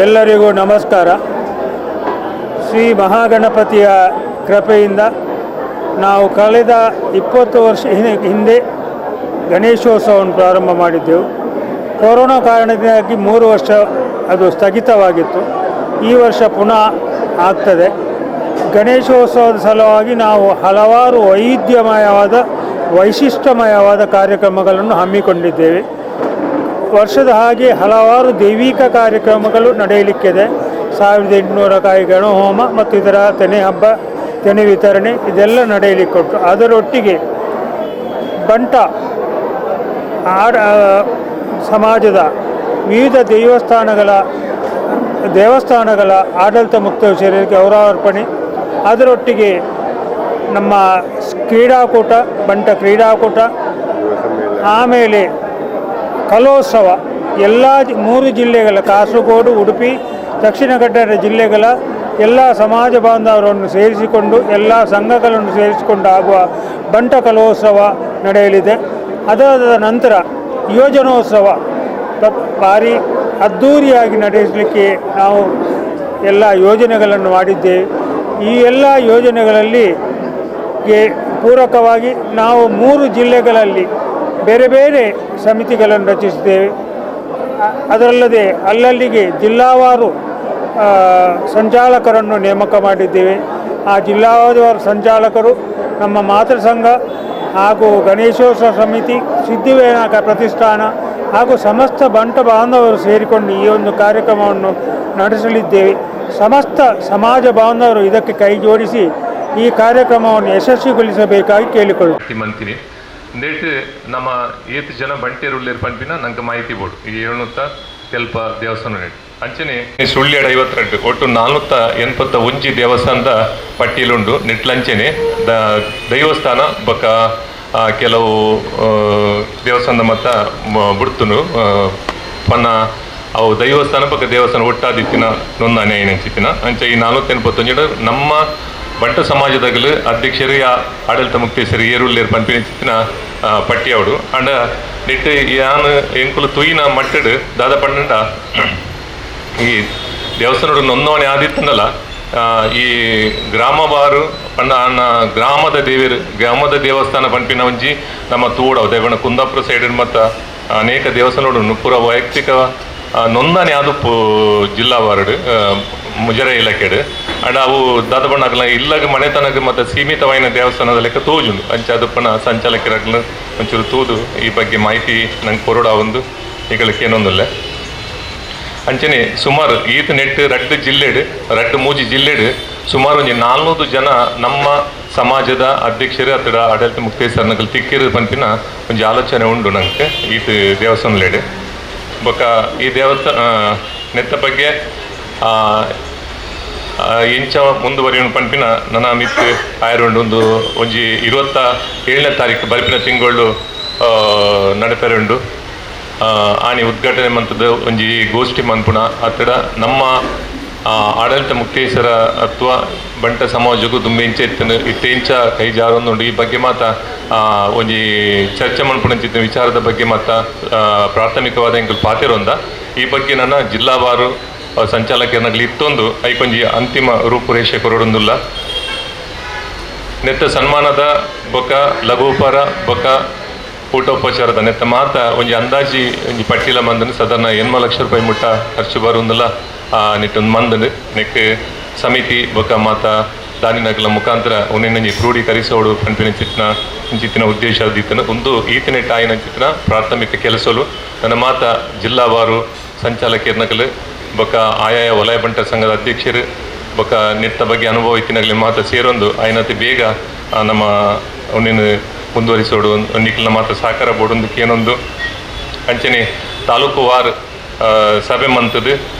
ಎಲ್ಲರಿಗೂ ನಮಸ್ಕಾರ. ಶ್ರೀ ಮಹಾಗಣಪತಿಯ ಕೃಪೆಯಿಂದ ನಾವು ಕಳೆದ 20 ವರ್ಷ ಹಿಂದೆ ಗಣೇಶೋತ್ಸವವನ್ನು ಪ್ರಾರಂಭ ಮಾಡಿದ್ದೆವು. ಕೊರೋನಾ ಕಾರಣದಿಂದಾಗಿ 3 ವರ್ಷ ಅದು ಸ್ಥಗಿತವಾಗಿತ್ತು. ಈ ವರ್ಷ ಪುನಃ ಆಗ್ತದೆ. ಗಣೇಶೋತ್ಸವದ ಸಲುವಾಗಿ ನಾವು ಹಲವಾರು ವೈವಿಧ್ಯಮಯವಾದ, ವೈಶಿಷ್ಟ್ಯಮಯವಾದ ಕಾರ್ಯಕ್ರಮಗಳನ್ನು ಹಮ್ಮಿಕೊಂಡಿದ್ದೇವೆ. ವರ್ಷದ ಹಾಗೆ ಹಲವಾರು ದೈವಿಕ ಕಾರ್ಯಕ್ರಮಗಳು ನಡೆಯಲಿಕ್ಕಿದೆ. 1800 ಕಾಯಿ ಗಣಹೋಮ ಮತ್ತು ಇದರ ತೆನೆ ಹಬ್ಬ, ತೆನೆ ವಿತರಣೆ, ಇದೆಲ್ಲ ನಡೆಯಲಿಕ್ಕುಂಟು. ಅದರೊಟ್ಟಿಗೆ ಬಂಟ ಆಡ ಸಮಾಜದ ವಿವಿಧ ದೇವಸ್ಥಾನಗಳ ಆಡಳಿತ ಮುಕ್ತೇಸರಿಗೆ ಗೌರವಾರ್ಪಣೆ, ಅದರೊಟ್ಟಿಗೆ ನಮ್ಮ ಕ್ರೀಡಾಕೂಟ, ಬಂಟ ಕ್ರೀಡಾಕೂಟ, ಆಮೇಲೆ ಕಲೋತ್ಸವ, ಎಲ್ಲ ಮೂರು ಜಿಲ್ಲೆಗಳ, ಕಾಸರಗೋಡು, ಉಡುಪಿ, ದಕ್ಷಿಣ ಕನ್ನಡ ಜಿಲ್ಲೆಗಳ ಎಲ್ಲ ಸಮಾಜ ಬಾಂಧವರನ್ನು ಸೇರಿಸಿಕೊಂಡು, ಎಲ್ಲ ಸಂಘಗಳನ್ನು ಸೇರಿಸಿಕೊಂಡು ಆಗುವ ಬಂಟ ಕಲೋತ್ಸವ ನಡೆಯಲಿದೆ. ಅದಾದ ನಂತರ ಯುವಜನೋತ್ಸವ ಭಾರಿ ಅದ್ಧೂರಿಯಾಗಿ ನಡೆಸಲಿಕ್ಕೆ ನಾವು ಎಲ್ಲ ಯೋಜನೆಗಳನ್ನು ಮಾಡಿದ್ದೇವೆ. ಈ ಎಲ್ಲ ಯೋಜನೆಗಳಲ್ಲಿ ಗೆ ಪೂರಕವಾಗಿ ನಾವು ಮೂರು ಜಿಲ್ಲೆಗಳಲ್ಲಿ ಬೇರೆ ಬೇರೆ ಸಮಿತಿಗಳನ್ನು ರಚಿಸಿದ್ದೇವೆ. ಅದರಲ್ಲದೆ ಅಲ್ಲಲ್ಲಿಗೆ ಜಿಲ್ಲಾವಾರು ಸಂಚಾಲಕರನ್ನು ನೇಮಕ ಮಾಡಿದ್ದೇವೆ. ಆ ಜಿಲ್ಲಾವಾರು ಸಂಚಾಲಕರು ನಮ್ಮ ಮಾತೃ ಸಂಘ ಹಾಗೂ ಗಣೇಶೋತ್ಸವ ಸಮಿತಿ, ಸಿದ್ಧಿವಿನಾಯಕ ಪ್ರತಿಷ್ಠಾನ ಹಾಗೂ ಸಮಸ್ತ ಬಂಟ ಬಾಂಧವರು ಸೇರಿಕೊಂಡು ಈ ಒಂದು ಕಾರ್ಯಕ್ರಮವನ್ನು ನಡೆಸಲಿದ್ದೇವೆ. ಸಮಸ್ತ ಸಮಾಜ ಬಾಂಧವರು ಇದಕ್ಕೆ ಕೈ ಜೋಡಿಸಿ ಈ ಕಾರ್ಯಕ್ರಮವನ್ನು ಯಶಸ್ವಿಗೊಳಿಸಬೇಕಾಗಿ ಕೇಳಿಕೊಳ್ಳುತ್ತೇನೆ. ಮಂತಿನಿ ಉಂದೇಟ್ ನಮ್ಮ ಏತ್ ಜನ ಬಂಟೇರು ಉಲ್ಲೇರ್ ಪನ್ಪಿನ ನಂಗೆ ಮಾಹಿತಿ ಬೋಡು. ಈ ಏಳ್ನೂತ್ತ ತೆಲ್ಪ ದೇವಸ್ಥಾನ ನೆಟ್ ಅಂಚನೆ ಸುಳ್ಯಡ್ 52, ಒಟ್ಟು 481 ದೇವಸ್ಥಾನದ ಪಟ್ಟಿಲುಂಡು. ನೆಟ್ಲಂಚನೆ ದೈವಸ್ಥಾನ ಬೊಕ ಕೆಲವು ದೇವಸ್ಥಾನದ ಮತ್ತ ಬುಡ್ತುನು ಪನ್ನ ಅವು ದೈವಸ್ಥಾನ ಬೊಕ ದೇವಸ್ಥಾನ ಒಟ್ಟಾದಿತ್ತಿನ ನೋಂದಣಿ ಐನಂಚಿತ್ತಿನ. ಅಂಚ ಈ 481 ನಮ್ಮ ಬಂಟ ಸಮಾಜದಾಗಲು ಅಧ್ಯಕ್ಷರು ಯಾ ಆಡಳಿತ ಮುಕ್ತೇಸರು ಏರುಳ್ಳೇರು ಪನ್ಪಿನ ಚಿತ್ತಿನ ಪಟ್ಟಿ ಅವಡು. ಅಂಡ ನೆಟ್ ಯಾನ್ ಎಂಕುಲು ತುಯಿನ ಮಟ್ಟಡ್ ದಾದ ಪಂಡ, ಈ ದೇವಸ್ಥಾನಡು ನೋಂದಣಿ ಆದಿತ್ತಂದಲ ಈ ಗ್ರಾಮವಾರು ಪಂಡ ಅನ್ನ ಗ್ರಾಮದ ದೇವಿರು, ಗ್ರಾಮದ ದೇವಸ್ಥಾನ ಪನ್ಪಿನ ಒಂಜಿ ನಮ್ಮ ತೂಡವು. ದೇವಣ ಕುಂದಾಪುರ ಸೈಡ್ ಮತ್ತು ಅನೇಕ ದೇವಸ್ಥಾನಗಳು ಪೂರ ವೈಯಕ್ತಿಕ ನೋಂದಣಿ ಆದುಪ್ಪು ಜಿಲ್ಲಾವಾರ್ಡ್ ಮುಜರಾಯಿ ಇಲಾಖೆಡ್. ಅಂಡ ಅವು ದಾದ ಬಣ್ಣಾಗಲ ಇಲ್ಲಗ ಮನೆತನಗ ಮತ್ತು ಸೀಮಿತವಾಯಿನ ದೇವಸ್ಥಾನದ ಲೆಕ್ಕ ತೋಜುಂಡು. ಅಂಚ ಅದಪ್ಪನ ಸಂಚಾಲಕರಾಗ್ಲ ಒಂಚೂರು ತೂದು ಈ ಬಗ್ಗೆ ಮಾಹಿತಿ ನಂಗೆ ಕೊರಡ ಒಂದು ಈಗಳಿಗೆ ಏನೊಂದಿಲ್ಲ. ಅಂಚನೆ ಸುಮಾರು ಈತ ನೆಟ್ ರಡ್ಡು ಜಿಲ್ಲೆಡ್, ರಡ್ಡು ಮೂಜಿ ಜಿಲ್ಲೆಡ್ ಸುಮಾರು ಒಂಜಿ 400 ಜನ ನಮ್ಮ ಸಮಾಜದ ಅಧ್ಯಕ್ಷರು ಅಥವಾ ಆಡಳಿತ ಮುಕ್ತೇಸರ್ನಗಲ್ ತಿಕ್ಕಿರು ಪನ್ಪಿನ ಒಂಜಿ ಆಲೋಚನೆ ಉಂಡು ನಂಗೆ ಈತ ದೇವಸ್ಥಾನಲೇಡ್. ಬೊಕ ಈ ದೇವಸ್ಥಾನ ನೆತ್ತ ಬಗ್ಗೆ ಎಂಚ ಮುಂದುವರಿಯುವ ಪನ್ಪಿನ ನನ್ನ ಮಿತ್ ಆಯರುಂಡು. ಒಂದು ಒಂಜಿ 27ನೇ ತಾರೀಕು ಬರ್ಪಿನ ತಿಂಗಳು ನಡಪೆರೆ ಉಂಡು. ಆನಿ ಉದ್ಘಾಟನೆ ಮಂತದ ಒಂಜಿ ಗೋಷ್ಠಿ ಮನ್ಪುಣ ಅತ್ತಡ ನಮ್ಮ ಆಡಳಿತ ಮುಕ್ತೇಶ್ವರ ಅಥವಾ ಬಂಟ ಸಮಾಜಕ್ಕೂ ದುಂಬೆ ಇಂಚ ಇತ್ತನು, ಇತ್ತೆ ಇಂಚ ಕೈ ಜಾರೊಂದುಂಡು, ಈ ಬಗ್ಗೆ ಮಾತ ಒಂಜಿ ಚರ್ಚೆ ಮನ್ಪುನಂಚಿತ್ತಿನ ವಿಚಾರದ ಬಗ್ಗೆ ಮಾತ ಪ್ರಾಥಮಿಕವಾದ ಎಂಕುಲು ಪಾತೆರೊಂದ. ಈ ಬಗ್ಗೆ ನನ್ನ ಜಿಲ್ಲಾವಾರು ಸಂಚಾಲಕರನಗಲಿ ಇತ್ತೊಂದು ಐಕೊಂಜಿ ಅಂತಿಮ ರೂಪುರೇಷೆ ಕೊರಡೊಂದುಲ್ಲ. ನೆತ್ತ ಸನ್ಮಾನದ ಬೊಕ ಲಘುಪರ ಬೊಕ ಊಟೋಪಚಾರದ ನೆತ್ತ ಮಾತ ಒಂಜಿ ಅಂದಾಜಿ ಒಂಜಿ ಪಟ್ಟಿಲ ಮಂದನು. ಸಾಧಾರಣ 80 ಲಕ್ಷ ರೂಪಾಯಿ ಮುಟ್ಟ ಖರ್ಚು ಬರುವಂದಿಲ್ಲ. ನಿಟ್ಟೊಂದು ಮಂದನು ನೆಕ್ ಸಮಿತಿ ಬೊಕ ಮಾತ ದಾನಿನಗಲ ಮುಖಾಂತರ ಒಂದೊಂಜಿ ಕ್ರೋಢೀಕರಿಸೋಡು ಪನ್ಪಿನ ಚಿತ್ನ ಚಿತ್ತಿನ ಉದ್ದೇಶ ದಿತ್ತನು. ಒಂದು ಈತನೆ ಟಾಯಿನ ಚಿತ್ನ ಪ್ರಾಥಮಿಕ ಕೆಲಸಲು. ನನ್ನ ಮಾತ ಜಿಲ್ಲಾವಾರು ಸಂಚಾಲಕಿಯರ್ನಗಲು ಬೊಕ ಆಯಾಯ ವಲಯ ಬಂಟ ಸಂಘದ ಅಧ್ಯಕ್ಷರು ಬೊಕ ನೆತ್ತ ಬಗ್ಗೆ ಅನುಭವ ಇತ್ತಿನಗಲಿ ಮಾತ ಸೇರೊಂದು ಆಯ್ನತಿ ಬೇಗ ನಮ್ಮ ಒಂದಿನ ಮುಂದುವರಿಸೋಡು, ನಿಖಿಲ್ನ ಮಾತ್ರ ಸಹಕಾರ ಬೋಡೊಂದು ಏನೊಂದು. ಅಂಚನೆ ತಾಲೂಕು ವಾರ್ ಸಭೆ ಮಂತದ್ದು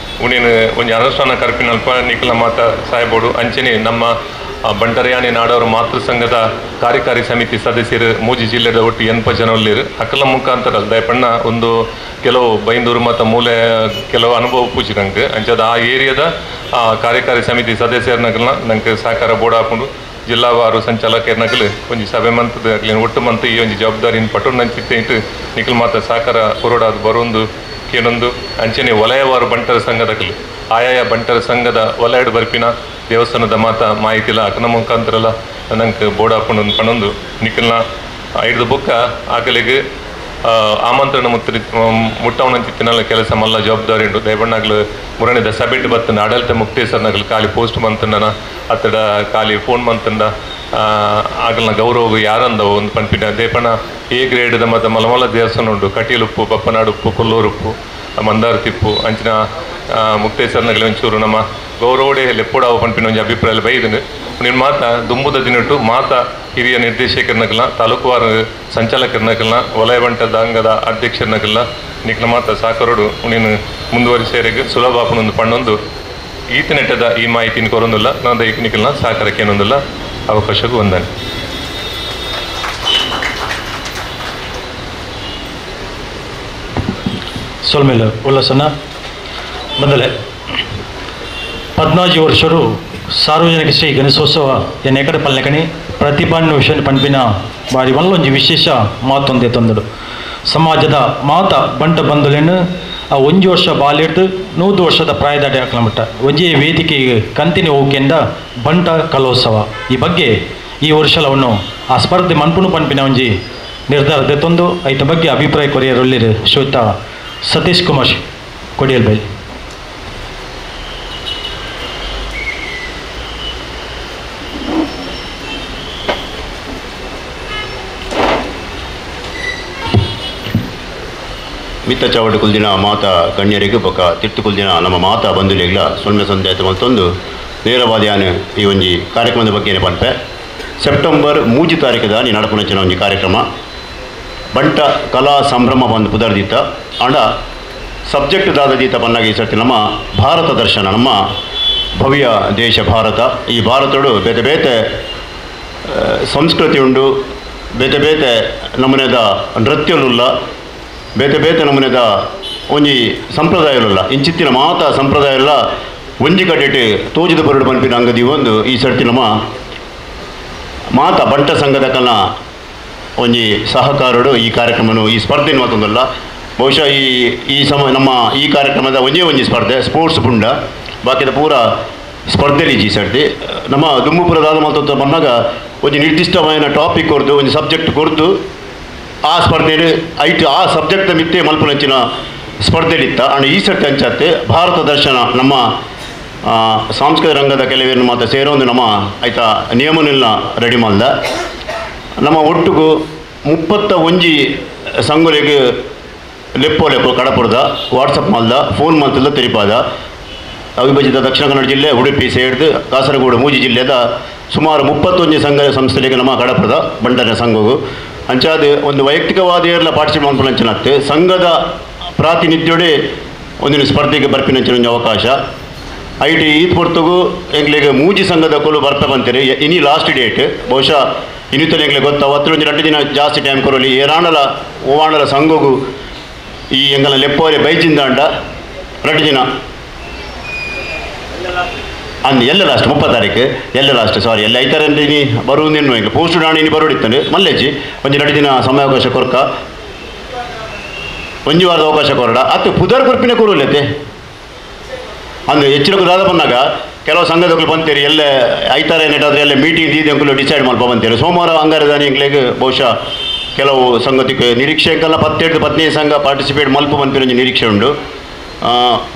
ಉಣಿನ ಒಂಜಿ ಅನುಷ್ಠಾನ ಕರ್ಪಿನಲ್ಪ ನಿಖಿಲ್ನ ಮಾತ ಸಾಯ್ಬೋಡು. ಅಂಚನೆ ನಮ್ಮ ಬಂಟರಯಾನಿ ನಾಡವರ ಮಾತೃ ಸಂಘದ ಕಾರ್ಯಕಾರಿ ಸಮಿತಿ ಸದಸ್ಯರು ಮೂಜಿ ಜಿಲ್ಲೆದ ಒಟ್ಟು 80 ಜನ ಉಲ್ಲೇರು. ಅಕಲ ಮುಖಾಂತರ ದಯಪಣ್ಣ ಒಂದು ಕೆಲವು ಬೈಂದೂರು ಮತ್ತು ಮೂಲೆ ಕೆಲವು ಅನುಭವ ಪೂಜಿ ನಂಗೆ. ಅಂಚದ ಆ ಏರಿಯಾದ ಕಾರ್ಯಕಾರಿ ಸಮಿತಿ ಸದಸ್ಯರನಗಲ್ನ ನಂಗೆ ಸಹಕಾರ ಬೋರ್ಡ್ ಹಾಕೊಂಡು ಜಿಲ್ಲಾವಾರು ಸಂಚಾಲಕರ್ನಗಲು ಒಂಜಿ ಸಭೆ ಮಂತದ ಅಕ್ಲೆನ ಒಟ್ಟು ಮಂತ್ ಈ ಒಂಜಿ ಜವಾಬ್ದಾರಿನ ಪಟು ನಂಚಿತ್ತೆ ಇಟ್ಟು ನಿಖಿಲ್ ಮಾತ ಸಹಕಾರ ಕೊರೋಡಾದ ಬರೊಂದು ಕೇನೊಂದು. ಅಂಚನೆ ವಲಯವಾರು ಬಂಟರ ಸಂಘದಕಲು ಆಯಾಯ ಬಂಟರ ಸಂಘದ ವಲಯಡ್ ಬರ್ಪಿನ ದೇವಸ್ಥಾನದ ಮಾತ ಮಾಹಿತಿಲ ಅಕನ ಮುಖಾಂತರಲ ನಂಗೆ ಬೋಡಾಪುಂಡು ಪಣೊಂದು ನಿಕಲ್ನ ಐಡ್ದು ಬೊಕ್ಕ ಆಕಲಿಗೆ ಆಮಂತ್ರಣ ಮುತ್ತರಿ ಮುಟ್ಟವನಂಚಿತ್ತಿನಲ್ಲ ಕೆಲಸ ಮಲ್ಲ ಜವಾಬ್ದಾರಿ ಉಂಡು. ದಯಬಣ್ಣಾಗ್ಲು ಮುರಣಿದ ಸಭೆಟ್ ಬತ್ತನ ಆಡಳಿತ ಮುಕ್ತೇಶ್ವರನಾಗ್ಲು ಖಾಲಿ ಪೋಸ್ಟ್ ಮಂತಂಡನ ಅತ್ತಡ ಖಾಲಿ ಫೋನ್ ಮಂತಂಡ ಆಗಲ್ನ ಗೌರವ ಯಾರಂದವು ಒಂದು ಪನ್ಪಿನ ದೇಪಣ ಎ ಗ್ರೇಡ್ದ ಮತ್ತು ಮಲಮಲ ದೇವಸ್ಥಾನ ಉಂಡು. ಕಟೀಲುಪ್ಪು, ಬಪ್ಪನಾಡುಪ್ಪು, ಕೊಲ್ಲೂರುಪ್ಪು, ಮಂದಾರತಿಪ್ಪು ಅಂಚಿನ ಮುಕ್ತೇಶ್ವರನಗಲಿ ಒಂಚೂರು ನಮ್ಮ ಗೌರವಡೆ ಲೆಪ್ಪುಡಾವು ಪನ್ಪಿನ ಒಂಜಿ ಅಭಿಪ್ರಾಯ ಬೈದನು. ನಿನ್ನ ಮಾತ ದುಂಬುದ ದಿನಟ್ಟು ಮಾತ ಹಿರಿಯ ನಿರ್ದೇಶಕರನಗಲ್ನ, ತಾಲೂಕುವಾರು ಸಂಚಾಲಕರನಗಲ್ನ, ವಲಯ ಬಂಟದ ಅಂಗದ ಅಧ್ಯಕ್ಷರನಗಲ್ನ ನಿಕ್ಲ ಮಾತ ಸಾಕರೋಡು ನೀನು ಮುಂದುವರಿಸೇರಿಗೆ ಸುಲಭ ಆಪುನೊಂದು ಪಣ್ಣೊಂದು ಈತ ನೆಟ್ಟದ ಈ ಮಾಹಿತಿನ ಕೊರೊಂದುಲ್ಲ. ನಾನು ನಿಕಲ್ನ ಸಹಕಾರಕ್ಕೆ ಏನೊಂದಿಲ್ಲ ಅವಕಾಶಕ್ಕೂ ವಂದನೆ. ಸೊಲ್ಮೇಲೆ ಉಲ್ಲಸನ ಮೊದಲೇ 14 ವರ್ಷರು ಸಾರ್ವಜನಿಕ ಶ್ರೀ ಗಣೇಶೋತ್ಸವ ಎನ್ನೆಕಡೆ ಪಲ್ಲೆಕಣಿ ಪ್ರತಿಭಾನ್ಯ ವಿಷಯ ಪಂಪಿನ ಬಾರಿ ಒಂಜಿ ವಿಶೇಷ ಮಾತೊಂದೇ ತಂದಡು. ಸಮಾಜದ ಮಾತ ಬಂಟ ಬಂಧುಲೇನು ಆ ಒಂಜಿ ವರ್ಷ ಬಾಲಿಡ್ದು 100 ವರ್ಷದ ಪ್ರಾಯದಾಟಿ ಹಾಕಲಮಟ್ಟ ಒಂಜಿ ವೇದಿಕೆ ಕಂತಿನ ಹೋಗಿಂದ ಬಂಟ ಕಲೋತ್ಸವ ಈ ಬಗ್ಗೆ ಈ ವರ್ಷಲವನ್ನು ಆ ಸ್ಪರ್ಧೆ ಮನ್ಪುನು ಪಂಪಿನ ಒಂಜಿ ನಿರ್ಧಾರ ತಂದು ಐತ ಬಗ್ಗೆ ಅಭಿಪ್ರಾಯ ಕೊರಿಯರೊಲ್ಲಿರು ಶ್ವೇತ ಸತೀಶ್ ಕುಮಾರ್ ಕೊಡಿಯಲ್ಬೈಲ್. ಮಿತ್ತ ಚಾವಡಿ ಕುಲ್ದಿನ ಮಾತಾ ಗಣ್ಯರಿಗೂ ಬೊಕ್ಕ ತಿರ್ತು ಕುಲ್ದಿನ ನಮ್ಮ ಮಾತಾ ಬಂಧುಲಿಗ್ಲ ಸೊನ್ನೆ ಸಂದೇತ ಮತ್ತೊಂದು ನೇರವಾದ ಯಾನು ಈ ಒಂಜಿ ಕಾರ್ಯಕ್ರಮದ ಬಗ್ಗೆ ಪನ್ಪೆ. ಸೆಪ್ಟೆಂಬರ್ 3 ತಾರೀಕುದ ನೀ ನಡಪುನಂಚಿನ ಒಂಜಿ ಕಾರ್ಯಕ್ರಮ ಬಂಟ ಕಲಾ ಸಂಭ್ರಮ ಬಂದು ಪುದರ್ದಿತ್ತ ಆಂಡ ಸಬ್ಜೆಕ್ಟ್ ದಾದದೀತ ಪನ್ನಾಗಿ ಈ ಸರ್ತಿ ನಮ್ಮ ಭಾರತ ದರ್ಶನ, ನಮ್ಮ ಭವ್ಯ ದೇಶ ಭಾರತ. ಈ ಭಾರತಡು ಬೇತೆ ಬೇತೆ ಸಂಸ್ಕೃತಿ ಉಂಡು, ಬೇತೆ ಬೇತೆ ನಮೂನೆದ ನೃತ್ಯಲುಲ್ಲ, ಬೇತೆ ಬೇತೆ ನಮೂನೆದ ಒಂಜಿ ಸಂಪ್ರದಾಯಲುಲ್ಲ. ಇಂಚಿತ್ತಿನ ಮಾತ ಸಂಪ್ರದಾಯ ಎಲ್ಲ ಒಂಜಿ ಕಡೆಟ್ ತೋಜಿದ ಬರುಡು ಪನ್ಪಿನ ಅಂಗದಿ ಒಂದು ಈ ಸರ್ತಿ ನಮ್ಮ ಮಾತ ಬಂಟ ಸಂಘದ ಕಲ್ನ ಒಂಜಿ ಸಹಕಾರಡು ಈ ಕಾರ್ಯಕ್ರಮನು ಈ ಸ್ಪರ್ಧೆ ಮಾತೊಂದಲ್ಲ. ಬಹುಶಃ ಈ ಈ ಸಮ ನಮ್ಮ ಈ ಕಾರ್ಯಕ್ರಮದ ಒಂಜೇ ಒಂಜಿ ಸ್ಪರ್ಧೆ ಸ್ಪೋರ್ಟ್ಸ್ ಪುಂಡ ಬಾಕಿದ ಪೂರ ಸ್ಪರ್ಧೆಲಿ ಈ ಸರ್ತಿ ನಮ್ಮ ದುಂಬುಪುರದಾದ ಮಾತೊಂದು ಬಂದಾಗ ಒಂಜಿ ನಿರ್ದಿಷ್ಟವಾದ ಟಾಪಿಕ್ ಕೊರ್ದು ಒಂಜಿ ಸಬ್ಜೆಕ್ಟ್ ಕೊರ್ದು ಆ ಸ್ಪರ್ಧೆಯಲ್ಲಿ ಐಟು ಆ ಸಬ್ಜೆಕ್ಟ್ ಮಿತ್ತೆ ಮಲ್ಪುನಂಚಿನ ಸ್ಪರ್ಧೆಲಿತ್ತ. ಅಂಡ್ ಈ ಸರ್ತಿ ಅಂಚತ್ತೆ ಭಾರತ ದರ್ಶನ ನಮ್ಮ ಸಾಂಸ್ಕೃತಿಕ ರಂಗದ ಕೆಲವೇನು ಮಾತ್ರ ಸೇರೋಂದು ನಮ್ಮ ಆಯ್ತಾ ನಿಯಮನೆಲ್ಲ ರೆಡಿ ಮಾಡ್ದ. ನಮ್ಮ ಒಟ್ಟುಗು 31 ಸಂಗೊಲೆಗೆ ಲೆಪ್ಪೋ ಲೆಪ್ಪೋ ಕಡಪುರದ ವಾಟ್ಸಪ್ ಮಾಲ್ದ ಫೋನ್ ಮಾಲ್ತಿಲ್ಲ ತೆರಿಪಾದ. ಅವಿಭಜಿತ ದಕ್ಷಿಣ ಕನ್ನಡ ಜಿಲ್ಲೆ ಉಡುಪಿ ಸೇರಿದು ಕಾಸರಗೋಡು ಮೂಜಿ ಜಿಲ್ಲೆದ ಸುಮಾರು 31 ಸಂಘ ಸಂಸ್ಥೆಗಳಿಗೆ ನಮ್ಮ ಕಡಪುರದ ಬಂಟನ ಸಂಘವು ಅಂಚಾದ ಒಂದು ವೈಯಕ್ತಿಕವಾದ ಏರ್ಲ ಪಾರ್ಟಿಸಿಪೇಟ್ ಮಾಡ್ಕೊಂಡಂಚಿನತ್ತೆ ಸಂಘದ ಪ್ರಾತಿನಿಧ್ಯೋಡೆ ಒಂದಿನ ಸ್ಪರ್ಧೆಗೆ ಬರ್ಪಿನಂಚಿನ ಒಂದು ಅವಕಾಶ IT ಈತ್ ಪೊರ್ತುಗು ಎಂಗ್ಲಿಗೆ ಮೂಜಿ ಸಂಘದ ಕೊಲು ಬರ್ಪೆ ಬಂತೀರಿ ಇನಿ ಲಾಸ್ಟ್ ಡೇಟ್. ಬಹುಶಃ ಇನ್ನಿತಲೆ ಎಂಗ್ಲಿಗೆ ಗೊತ್ತ ಒತ್ತರ ಒಂಜಿ 2 ದಿನ ಜಾಸ್ತಿ ಟೈಮ್ ಕೊರಲಿ ಏರಾಣಲ ಓವಾಣಲ ಸಂಘಗು ಈ ಎಂಗಲ ಲೆಪ್ಪೋರೆ ಬೈಜಿಂದಾಂಡ 2 ದಿನ ಅಂದು ಎಲ್ಲ ಲಾಸ್ಟ್ 30 ತಾರೀಕು ಎಲ್ಲ ಲಾಸ್ಟ್ ಸಾರಿ ಎಲ್ಲ ಐತಾರೆ ಇನಿ ಬರುವುದೇನು ಎಂಗ್ಲೆ ಪೋಸ್ಟ್ ಡಾಣಿ ಇನಿ ಬರೋಡಿತ್ತಾನೆ ಮಲ್ಲೇಜಿ ಒಂಜಿ 2 ದಿನ ಸಮಯಾವಕಾಶ ಕೊರ್ಕ ಒಂಜಿ ವಾರದ ಅವಕಾಶ ಕೊರಡ ಅತ್ತು ಪುದರ್ ಕೊರ್ಪಿನ ಕೊರುಲತೆ ಅಂದ್ರೆ ಹೆಚ್ಚಿನ ದಾದ ಬಂದಾಗ ಕೆಲವು ಸಂಘದಗಳು ಬಂತೀರಿ ಎಲ್ಲ ಐತಾರೆ ಏನಾದ್ರೆ ಎಲ್ಲ ಮೀಟಿಂಗ್ ದೀದಿ ಅಂಕಲು ಡಿಸೈಡ್ ಮಾಡ್ಕೊ ಬಂತೀರಿ. ಸೋಮವಾರ ಅಂಗಾರದಾನಿ ಎಂಕ್ಲೆಗ್ ಬಹುಶಃ ಕೆಲವು ಸಂಗತಿಗೆ ನಿರೀಕ್ಷೆ ಅಂಕಲ್ನ 18 15 ಸಂಘ ಪಾರ್ಟಿಸಿಪೇಟ್ ಮಲ್ಪ ಪನ್ಪಿನ ಒಂಜಿ ನಿರೀಕ್ಷೆ ಉಂಡು.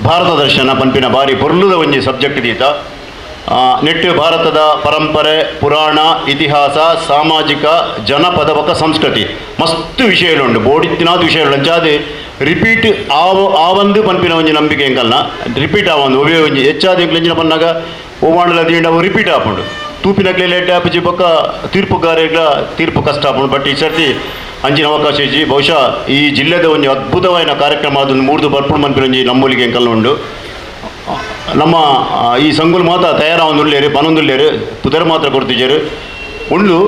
ಭಾರತ ದರ್ಶನ ಪನ್ಪಿನ ಬಾರಿ ಪೊರ್ಲುದ ಒಂಜಿ ಸಬ್ಜೆಕ್ಟ್ ದೀತ. ನೆಟ್ಟು ಭಾರತದ ಪರಂಪರೆ, ಪುರಾಣ, ಇತಿಹಾಸ, ಸಾಮಾಜಿಕ, ಜನಪದ ಬೊಕ್ಕ ಸಂಸ್ಕೃತಿ ಮಸ್ತ್ ವಿಷಯಗಳುಂಡು. ಬೋಡಿತ್ತಿನಾದ ವಿಷಯಗಳು ಅಂಚಾದ ರಿಪೀಟ್ ಆವಂದು ಪನ್ಪಿನ ಒಂಜಿ ನಂಬಿಕೆ ಎಂಕಲ್ನ ರಿಪೀಟ್ ಆವಂದು ಒವೇ ಒಂಜಿ ಹೆಚ್ಚಾದ ಎಂಕ್ಲು ಎಂಚಿನ ಪನ್ನಾಗ ಓವಾಂಡಲ ದೀಂಡ ಅವು ರಿಪೀಟ್ ಆಪುಂಡು. ತೂಪಿನಕ್ಲೆ ಲೇಟ್ ಆಪುಜಿ ಬೊಕ್ಕ ತೀರ್ಪುಗಾರೆಗ್ಲ ತೀರ್ಪು ಕಷ್ಟ ಆಪುಂಡು. ಬಟ್ ಈ ಸರ್ತಿ ಅಂಚಿನ ಅವಕಾಶ ಇಜ್ಜಿ. ಬಹುಶಃ ಈ ಜಿಲ್ಲೆದ ಒಂಜಿ ಅದ್ಭುತವಾದ ಕಾರ್ಯಕ್ರಮ ಅದೊಂದು ಮೂರ್ದು ಬರ್ಪುಂಡು ಪನ್ಪಿನ ಒಂಜಿ ನಂಬೊಲಿಗೆ ಎಂಕಲ್ನ ಉಂಡು. ನಮ್ಮ ಈ ಸಂಘಲು ಮಾತ್ರ ತಯಾರಾವೊಂದುಲ್ಲೇರು ಪನೊಂದುಲ್ಲೇರು ಪುದರ್ ಮಾತ್ರ ಕೊಡ್ತಿದ್ದೇರು ಉಂಡು.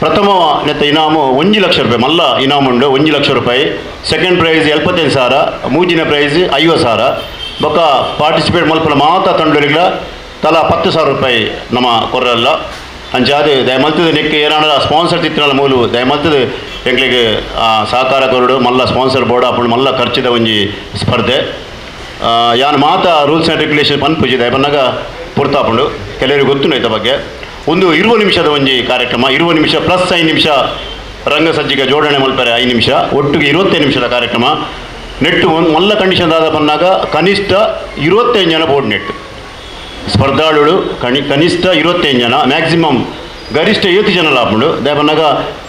ಪ್ರಥಮ ನೆತ್ತ ಇನಾಮು 1 ಲಕ್ಷ ರೂಪಾಯಿ ಮಲ್ಲ ಇನಾಮು ಉಂಡು 1 ಲಕ್ಷ ರೂಪಾಯಿ. ಸೆಕೆಂಡ್ ಪ್ರೈಸ್ 75,000, ಮೂಜಿನ ಪ್ರೈಸ್ 50,000. ಬೊಕ್ಕ ಪಾರ್ಟಿಸಿಪೇಟ್ ಮಲ್ಪನ ಮಾತ ತಂಡೊಲಿಗ್ಲ ತಲಾ 10,000 ರೂಪಾಯಿ ನಮ್ಮ ಕೊರಲ್ಲ. ಅಂಚಾದ್ ದಯಮಲ್ತದ ನೆಕ್ ಏನಾಂಡ ಸ್ಪಾನ್ಸರ್ ತಿತ್ತಿನಲ್ಲ ಮೂಲು ದಯಮಲ್ತದ ಎಂಕ್ಲೆಗ್ ಸಹಕಾರ ಕೊರಡು ಮಲ್ಲ ಸ್ಪಾನ್ಸರ್ ಬೋರ್ಡ್ ಆಪುಂಡು ಮಲ್ಲ ಖರ್ಚಿದ ಒಂಜಿ ಸ್ಪರ್ಧೆ. ಯಾನ್ ಮಾತ rules and regulation ಪನ್ಪುಜಿದೆ ಪನ್ನಗ ಪುರ್ತಾಪುಂಡು ಕೆಲವರಿಗೆ ಗೊತ್ತುಂಡು ಐತ ಬಗ್ಗೆ. ಒಂದು 20 ನಿಮಿಷದ ಒಂಜಿ ಕಾರ್ಯಕ್ರಮ, 20 ನಿಮಿಷ ಪ್ಲಸ್ 5 ನಿಮಿಷ ರಂಗಸಜ್ಜಿಗೆ ಜೋಡಣೆ ಮಲ್ಪರೆ 5 ನಿಮಿಷ, ಒಟ್ಟಿಗೆ 25 ನಿಮಿಷದ ಕಾರ್ಯಕ್ರಮ. ನೆಟ್ಟು ಒಂದು ಮಲ್ಲ ಕಂಡೀಷನ್ ದಾದ ಪನ್ನಾಗ ಕನಿಷ್ಠ 25 ಜನ ಬೋರ್ಡ್ ನೆಟ್ಟು ಸ್ಪರ್ಧಾಳುಗಳು ಕನಿಷ್ಠ 25 ಜನ, ಮ್ಯಾಕ್ಸಿಮಮ್ ಗರಿಷ್ಠ 7 ಜನ ಲಾಪುಂಡು. ದೇಪನ್ನಾಗ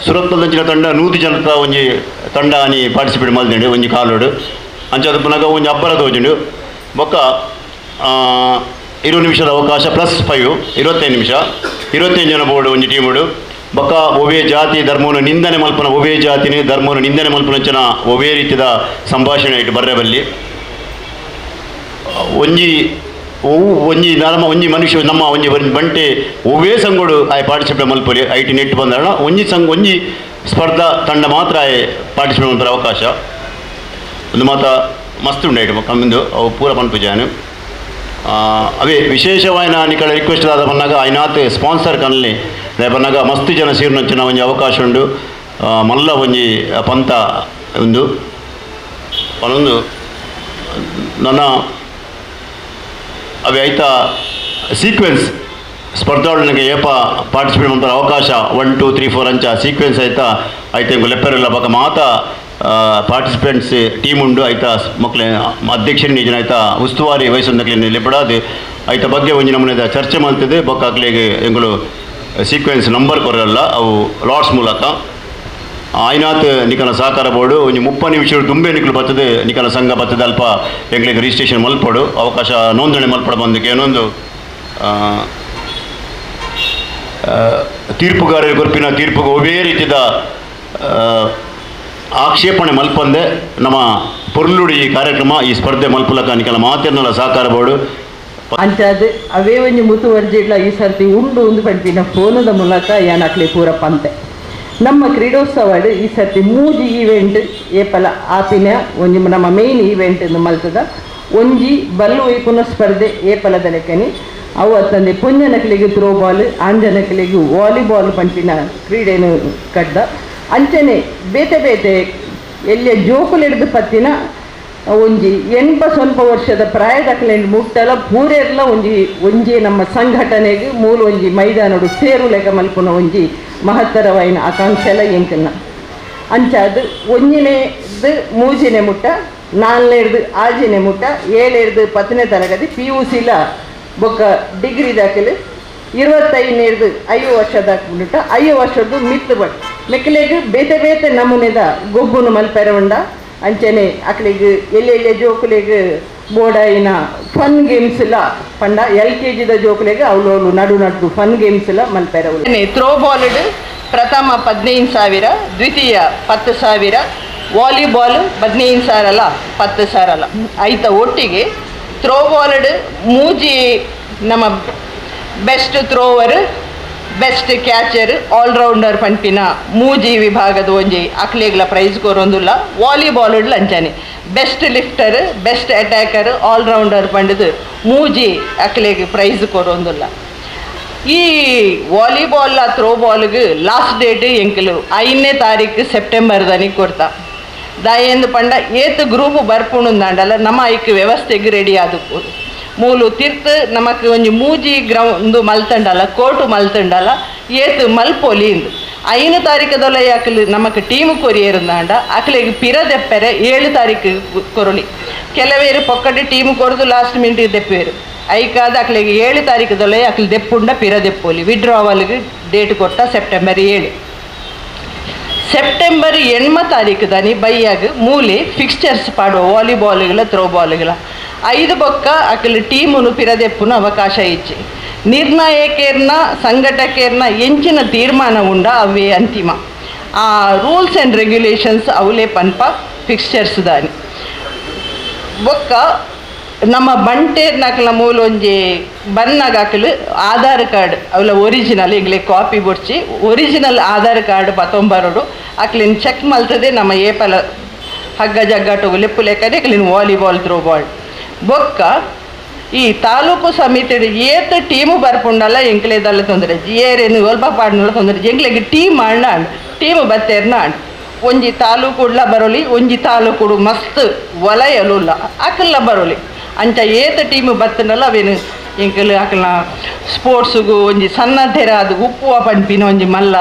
ಸುರತ್ನದಂಚಿನ ತಂಡ 100 ಜನತ ಒಂಜಿ ತಂಡ ಅನಿ ಪಾರ್ಟಿಸಿಪೇಟ್ ಮಲ್ದಿಂಡು ಒಂಜಿ ಕಾಲೋಡು ಅಂಚಾದ ಪುನಗ ಒಂಜಿ ಅಬ್ಬರ ತೋಜುಂಡು. ಬೊಕ್ಕ 20 ನಿಮಿಷದ ಅವಕಾಶ ಪ್ಲಸ್ 5 25 ನಿಮಿಷ, 25 ಜನ ಬೋರ್ಡು ಒಂಜಿ ಟೀಮುಡು. ಬೊಕ್ಕ ಒವೇ ಜಾತಿ ಧರ್ಮವನ್ನು ನಿಂದನೆ ಮಲ್ಪನ, ಒವೇ ಜಾತಿನಿ ಧರ್ಮವನ್ನು ನಿಂದನೆ ಮಲ್ಪನಂಚಿನ ಒವೇ ರೀತಿಯ ಸಂಭಾಷಣೆ ಇಟ್ಟು ಬರ್ರೆ ಬಲ್ಲಿ. ಒಂಜಿ ಒವು ಒಂಜಿ ನರಮ ಒಂಜಿ ಮನುಷ್ಯ ನಮ್ಮ ಒಂಜಿ ಬಂಟೆ ಒವೇ ಸಂಗೋಡು ಆಯ್ ಪಾರ್ಟಿಸಿಪೇಟ್ ಮಲ್ಪೊಲಿ I T net ಬಂದಾಳ ಒಂಜಿ ಸಂಘ ಒಂಜಿ ಸ್ಪರ್ಧಾ ತಂಡ ಮಾತ್ರ ಆಯ್ ಪಾರ್ಟಿಸಿಪೇಟ್ ಮಲ್ಪರ ಅವಕಾಶ. ಒಂದು ಮಾತ ಮಸ್ತ್ ಉಂಡು ಐಟಮ್ ಕಮ್ಮಿಂದು ಅವು ಪೂರ ಪನ್ಪುಜಾನು. ಅವೇ ವಿಶೇಷವಾಯಿನ ನಿಕಳ ರಿಕ್ವೆಸ್ಟ್ ಆದ ಪನ್ನಾಗ ಐನಾತ್ ಸ್ಪಾನ್ಸರ್ ಕನ್ಲಿ ಪನ್ನಾಗ ಮಸ್ತ್ ಜನ ಸೇರಿನಂಚಿನ ಒಂಜಿ ಅವಕಾಶ ಉಂಡು. ಮಲ್ಲ ಒಂಜಿ ಪಂತ ಉಂದು ಪನೊಂದು ನನ್ನ ಅವೆ ಐತ ಸೀಕ್ವೆನ್ಸ್ ಸ್ಪರ್ಧಾಳುಗಳಿಗೆ ಏಪ ಪಾರ್ಟಿಸಿಪೇಟ್ ಮಾಡ್ತಾರೆ ಅವಕಾಶ 1 2 3 4 ಅಂಚ ಸೀಕ್ವೆನ್ಸ್ ಆಯ್ತಾ ಐತೆ ಲೆಪ್ಪರೆಲ್ಲ ಬೊಕ ಮಾತ ಪಾರ್ಟಿಸಿಪೆಂಟ್ಸ್ ಟೀಮ್ ಉಂಡು. ಐತ ಮಕ್ಕಳ ಅಧ್ಯಕ್ಷ ನಿಜನ ಐತ ಉಸ್ತುವಾರಿ ವಹಿಸೊಂದಕ್ಲೆ ಲೆಪ್ಪಡಾದು ಐತ ಬಗ್ಗೆ ಒಂಜಿ ನಮೂನೆದ ಚರ್ಚೆ ಮಾಡ್ತಿದೆ. ಬೊಕ್ಕ ಅಕ್ಲೆಗ್ ಎಂಕುಲು ಸೀಕ್ವೆನ್ಸ್ ನಂಬರ್ ಕೊರಲ್ಲ ಅವು ಲಾಟ್ಸ್ ಮೂಲಕ ಆಯ್ನಾತ್ ನಿಕನ ಸಹಕಾರ ಬೋರ್ಡು ಒಂಜಿ 30 ನಿಮಿಷ ದುಂಬೆ ನಿಕಲು ಬರ್ತದೆ ನಿಕನ ಸಂಘ ಬರ್ತದೆ ಅಲ್ಪ ಎಂಕ್ಲೆಗ್ ರಿಜಿಸ್ಟ್ರೇಷನ್ ಮಲ್ಪಡು ಅವಕಾಶ ನೋಂದಣಿ ಮಲ್ಪಡು ಬಂದಕ್ಕೆ ಏನೊಂದು ತೀರ್ಪುಗಾರರ ಗೊರ್ಪಿನ ತೀರ್ಪುಗೆ ಒವೇ ರೀತಿಯ ಆಕ್ಷೇಪಣೆ ಮಲ್ಪಂದೆ ನಮ್ಮ ಪೊರ್ಲುಡಿ ಈ ಕಾರ್ಯಕ್ರಮ ಈ ಸ್ಪರ್ಧೆ ಮಲ್ಪುಲಕ ನಿಕಲ ಮಾತಿರ್ನಲ ಸಹಕಾರ ಬೋರ್ಡು. ಅಂಚಾದ್ ಅವೇ ಒಂಜಿ ಮುತುವರ್ಜಿಡ್ಲ ಈ ಸರ್ತಿ ಉಂಡು ಒಂದು ಪಂಪಿನ ಫೋನದ ಮೂಲಕ ಯಾನಕ್ಲೆ ಪೂರ ಪಂತೆ. ನಮ್ಮ ಕ್ರೀಡೋತ್ಸವ ಈ ಸರ್ತಿ ಮೂಜಿ ಈವೆಂಟ್ ಏಪಲ ಆಪಿನ ಒಂಜಿ ನಮ್ಮ ಮೇನ್ ಈವೆಂಟ್ ಮಲ್ತದ ಒಂಜಿ ಬಲ್ಲು ಒಯ್ಪುನ ಸ್ಪರ್ಧೆ ಏಪಲದ ಲೆಕ್ಕನಿ ಅವು ಅತ್ತಂದೆ ಪೊಂಜನಕ್ಲೆಗ್ ಥ್ರೋ ಬಾಲ್ ಆಂಜನಕ್ಲೆಗ್ ವಾಲಿಬಾಲ್ ಪಂಪಿನ ಕ್ರೀಡೆನು ಕಡ್ದ ಅಂಚನೆ ಬೇತೆ ಬೇತೆ ಎಲ್ಲಿಯ ಜೋಕುಲೆಡ್ದು ಪತ್ತಿನ ಒಂಜಿ 80 ವರ್ಷದ ಪ್ರಾಯದಕ್ಲೆಂಡ್ ಮುಟ್ಟಲ ಪೂರೆರ್ಲ ಒಂಜಿ ಒಂಜಿ ನಮ್ಮ ಸಂಘಟನೆಗೆ ಮೂಲ ಒಂಜಿ ಮೈದಾನಡು ಸೇರು ಲೆಕ್ಕ ಮಲ್ಪುನ ಒಂಜಿ ಮಹತ್ತರವಾಯಿನ ಆಕಾಂಕ್ಷೆಲ ಎಂಕಲ್ನ. ಅಂಚಾದ್ ಒಂಜಿನೇದು ಮೂಜಿನೇ ಮುಟ್ಟ, ನಾಲ್ನೇರ್ದು ಆಜಿನೇ ಮುಟ್ಟ, ಏಳೇರ್ದು 10ನೇ ತರಗತಿ ಪಿ ಯು ಸಿಲ ಬೊಕ್ಕ ಡಿಗ್ರಿ ದಾಖಲೆ 25ನೇರ್ದು 5 ವರ್ಷದ ಮುಟ್ಟ 5 ವರ್ಷದ್ದು ಮಿತ್ತು ಬಟ್ ಮೆಕ್ಕಲೆಗ್ ಬೇತೆ ಬೇತೆ ನಮೂನೆದ ಗೊಬ್ಬುನು ಮಲ್ಪೆರೆ ಉಂಡ. ಅಂಚನೆ ಅಕ್ಲೆಗ್ ಎಲ್ಲೆಲ್ಲೆ ಜೋಕುಲೆಗ್ ಬೋಡಾಯಿನ ಫನ್ ಗೇಮ್ಸ್ ಲ ಪಂಡ ಎಲ್ ಕೆ ಜಿದ ಜೋಕುಲೆಗ್ ಅವ್ಲು ನಡು ನಡು ಫನ್ ಗೇಮ್ಸ್ ಲ ಮಲ್ಪೆರೆ ಉಂಡು. ಥ್ರೋ ಬಾಲ್ ಪ್ರಥಮ 15,000, ದ್ವಿತೀಯ 10,000, ವಾಲಿಬಾಲ್ 15,000 10,000 ಐತ ಒಟ್ಟಿಗೆ ಥ್ರೋ ಬಾಲ್ ಮೂಜಿ ನಮ್ಮ best thrower, best catcher, allrounder ಪನ್ಪಿನ ಮೂಜಿ ವಿಭಾಗದ ಒಂಜಿ ಅಕ್ಲೆಗ್ಲ ಪ್ರೈಸ್ ಕೊರೊಂದುಲ್ಲ. ವಾಲಿಬಾಲ್ ಅಂಚನೆ best lifter, best attacker, allrounder ಪಂಡದು ಮೂಜಿ ಅಕ್ಲೆಗ್ ಪ್ರೈಸ್ ಕೊರೊಂದುಲ್ಲ. ಈ ವಾಲಿಬಾಲ್ ಥ್ರೋ ಬಾಲ್ಗೆ ಲಾಸ್ಟ್ ಡೇಟ್ ಎಂಕಲು 5ನೇ ತಾರೀಕು ಸೆಪ್ಟೆಂಬರ್ ದನಿ ಕೊಡ್ತಾ ದಾಯೆಂದು ಪಂಡ ಏತ್ ಗ್ರೂಪ್ ಬರ್ಪುಂಡಲ್ಲ ನಮ್ಮ ಐಕ್ ವ್ಯವಸ್ಥೆಗೆ ರೆಡಿ ಆದವು ಮೂಲು ತಿರ್ತು ನಮಕ್ ಒಂಜಿ ಮೂಜಿ ಗ್ರೌಂಡ್ ಮಲ್ತಂಡಲ್ಲ ಕೋರ್ಟು ಮಲ್ತಂಡಲ್ಲ ಏತ್ ಮಲ್ಪೊಲಿ ಇಂದು 5 ತಾರೀಕದೊಲ್ಲ ಯಾಕಲು ನಮಕ್ ಟೀಮ್ ಕೊರಿಯೇರುಂದಾಂಡ ಅಕ್ಲೆಗ್ ಪಿರ ದೆಪ್ಪರೆ 7 ತಾರೀಕು ಕೊರೊಲಿ. ಕೆಲವೇರು ಪೊಕ್ಕಡೆ ಟೀಮ್ ಕೊರದು ಲಾಸ್ಟ್ ಮಿನಿಟ್ ದೆಪ್ಪೇರು ಐಕಾದ ಅಕ್ಲೆಗ್ 7 ತಾರೀಕದೊಲ್ಲ ಅಕ್ಲು ದೆಪ್ಪುಂಡ ಪಿರ ದೆಪ್ಪೊಲಿ. ವಿಡ್ರಾವಲ್ಗೆ ಡೇಟ್ ಕೊಟ್ಟ ಸೆಪ್ಟೆಂಬರ್ 7. ಸೆಪ್ಟೆಂಬರ್ 8 ತಾರೀಕು ದಾನಿ ಬೈಯಾಗ ಮೂಲೆ ಫಿಕ್ಸ್ಚರ್ಸ್ ಪಾಡುವ ವಾಲಿಬಾಲ್ಗಳ ಥ್ರೋ ಬಾಲ್ಗಳ 5 ಬೊಕ್ಕ ಅಕಲ್ ಟೀಮುನು ಪಿರದೆಪ್ಪುನ ಅವಕಾಶ ಇಚ್ಚಿ ನಿರ್ಣಾಯಕೇರ್ನ ಸಂಘಟಕೇರ್ನ ಎಂಚಿನ ತೀರ್ಮಾನ ಉಂಡ ಅವೇ ಅಂತಿಮ ಆ rules and regulations ಅವಲೇ ಪನ್ಪ ಫಿಕ್ಸ್ಚರ್ಸ್ ದಾನಿ. ಬೊಕ್ಕ ನಮ್ಮ ಬಂಟೇರ್ನಕಲ ಮೂಲ ಒಂಜಿ ಬನ್ನಾಗ ಅಕಲು ಆಧಾರ್ ಕಾರ್ಡ್ ಅವಲ ಒರಿಜಿನಲ್ ಎಂಗ್ಲೆ ಕಾಪಿ ಬೊಡ್ಚಿ ಒರಿಜಿನಲ್ ಆಧಾರ್ ಕಾರ್ಡ್ ಪತ್ತೊಂಬರೋಡು ಅಕ್ಲಿನ್ ಚೆಕ್ ಮಲ್ತದೆ ನಮ್ಮ ಏಪಲ ಹಗ್ಗ ಜಗ್ಗಾಟು ಲೆಪ್ಪು ಲೆಕ್ಕನೆ ಅಕ್ಲಿನ್ volleyball throw ball. ಬೊಕ್ಕ ಈ ತಾಲೂಕು ಸಮಿತಿ ಏತ್ ಟೀಮು ಬರ್ಪುಂಡಲ್ಲ ಎಂಕ್ಲೆದಲ್ಲ ತೊಂದರೆ ಏರೇನು ಒಲ್ಪ ಪಾಡ್ನಲ್ಲ ತೊಂದರೆ ಎಂಕ್ಲೆಗ್ ಟೀಮ್ ಅಣ್ಣ ಟೀಮ್ ಬತ್ತೇರ್ನ ಒಂಜಿ ತಾಲೂಕುಡ್ಲ ಬರೋಲಿ ಒಂಜಿ ತಾಲೂಕುಡು ಮಸ್ತ್ ವಲಯಲುಲ್ಲ ಅಕಲ್ಲ ಬರೋಲಿ ಅಂಚ ಏತ ಟೀಮ್ ಬತ್ತನಲ್ಲ ಅವೇನು ಎಂಕಲು ಅಕಲ್ನ ಸ್ಪೋರ್ಟ್ಸ್ಗು ಒಂಜಿ ಸನ್ನದ್ಧೆರ ಅದು ಉಪ್ಪುವ ಪನ್ಪಿನ ಒಂಜಿ ಮಲ್ಲ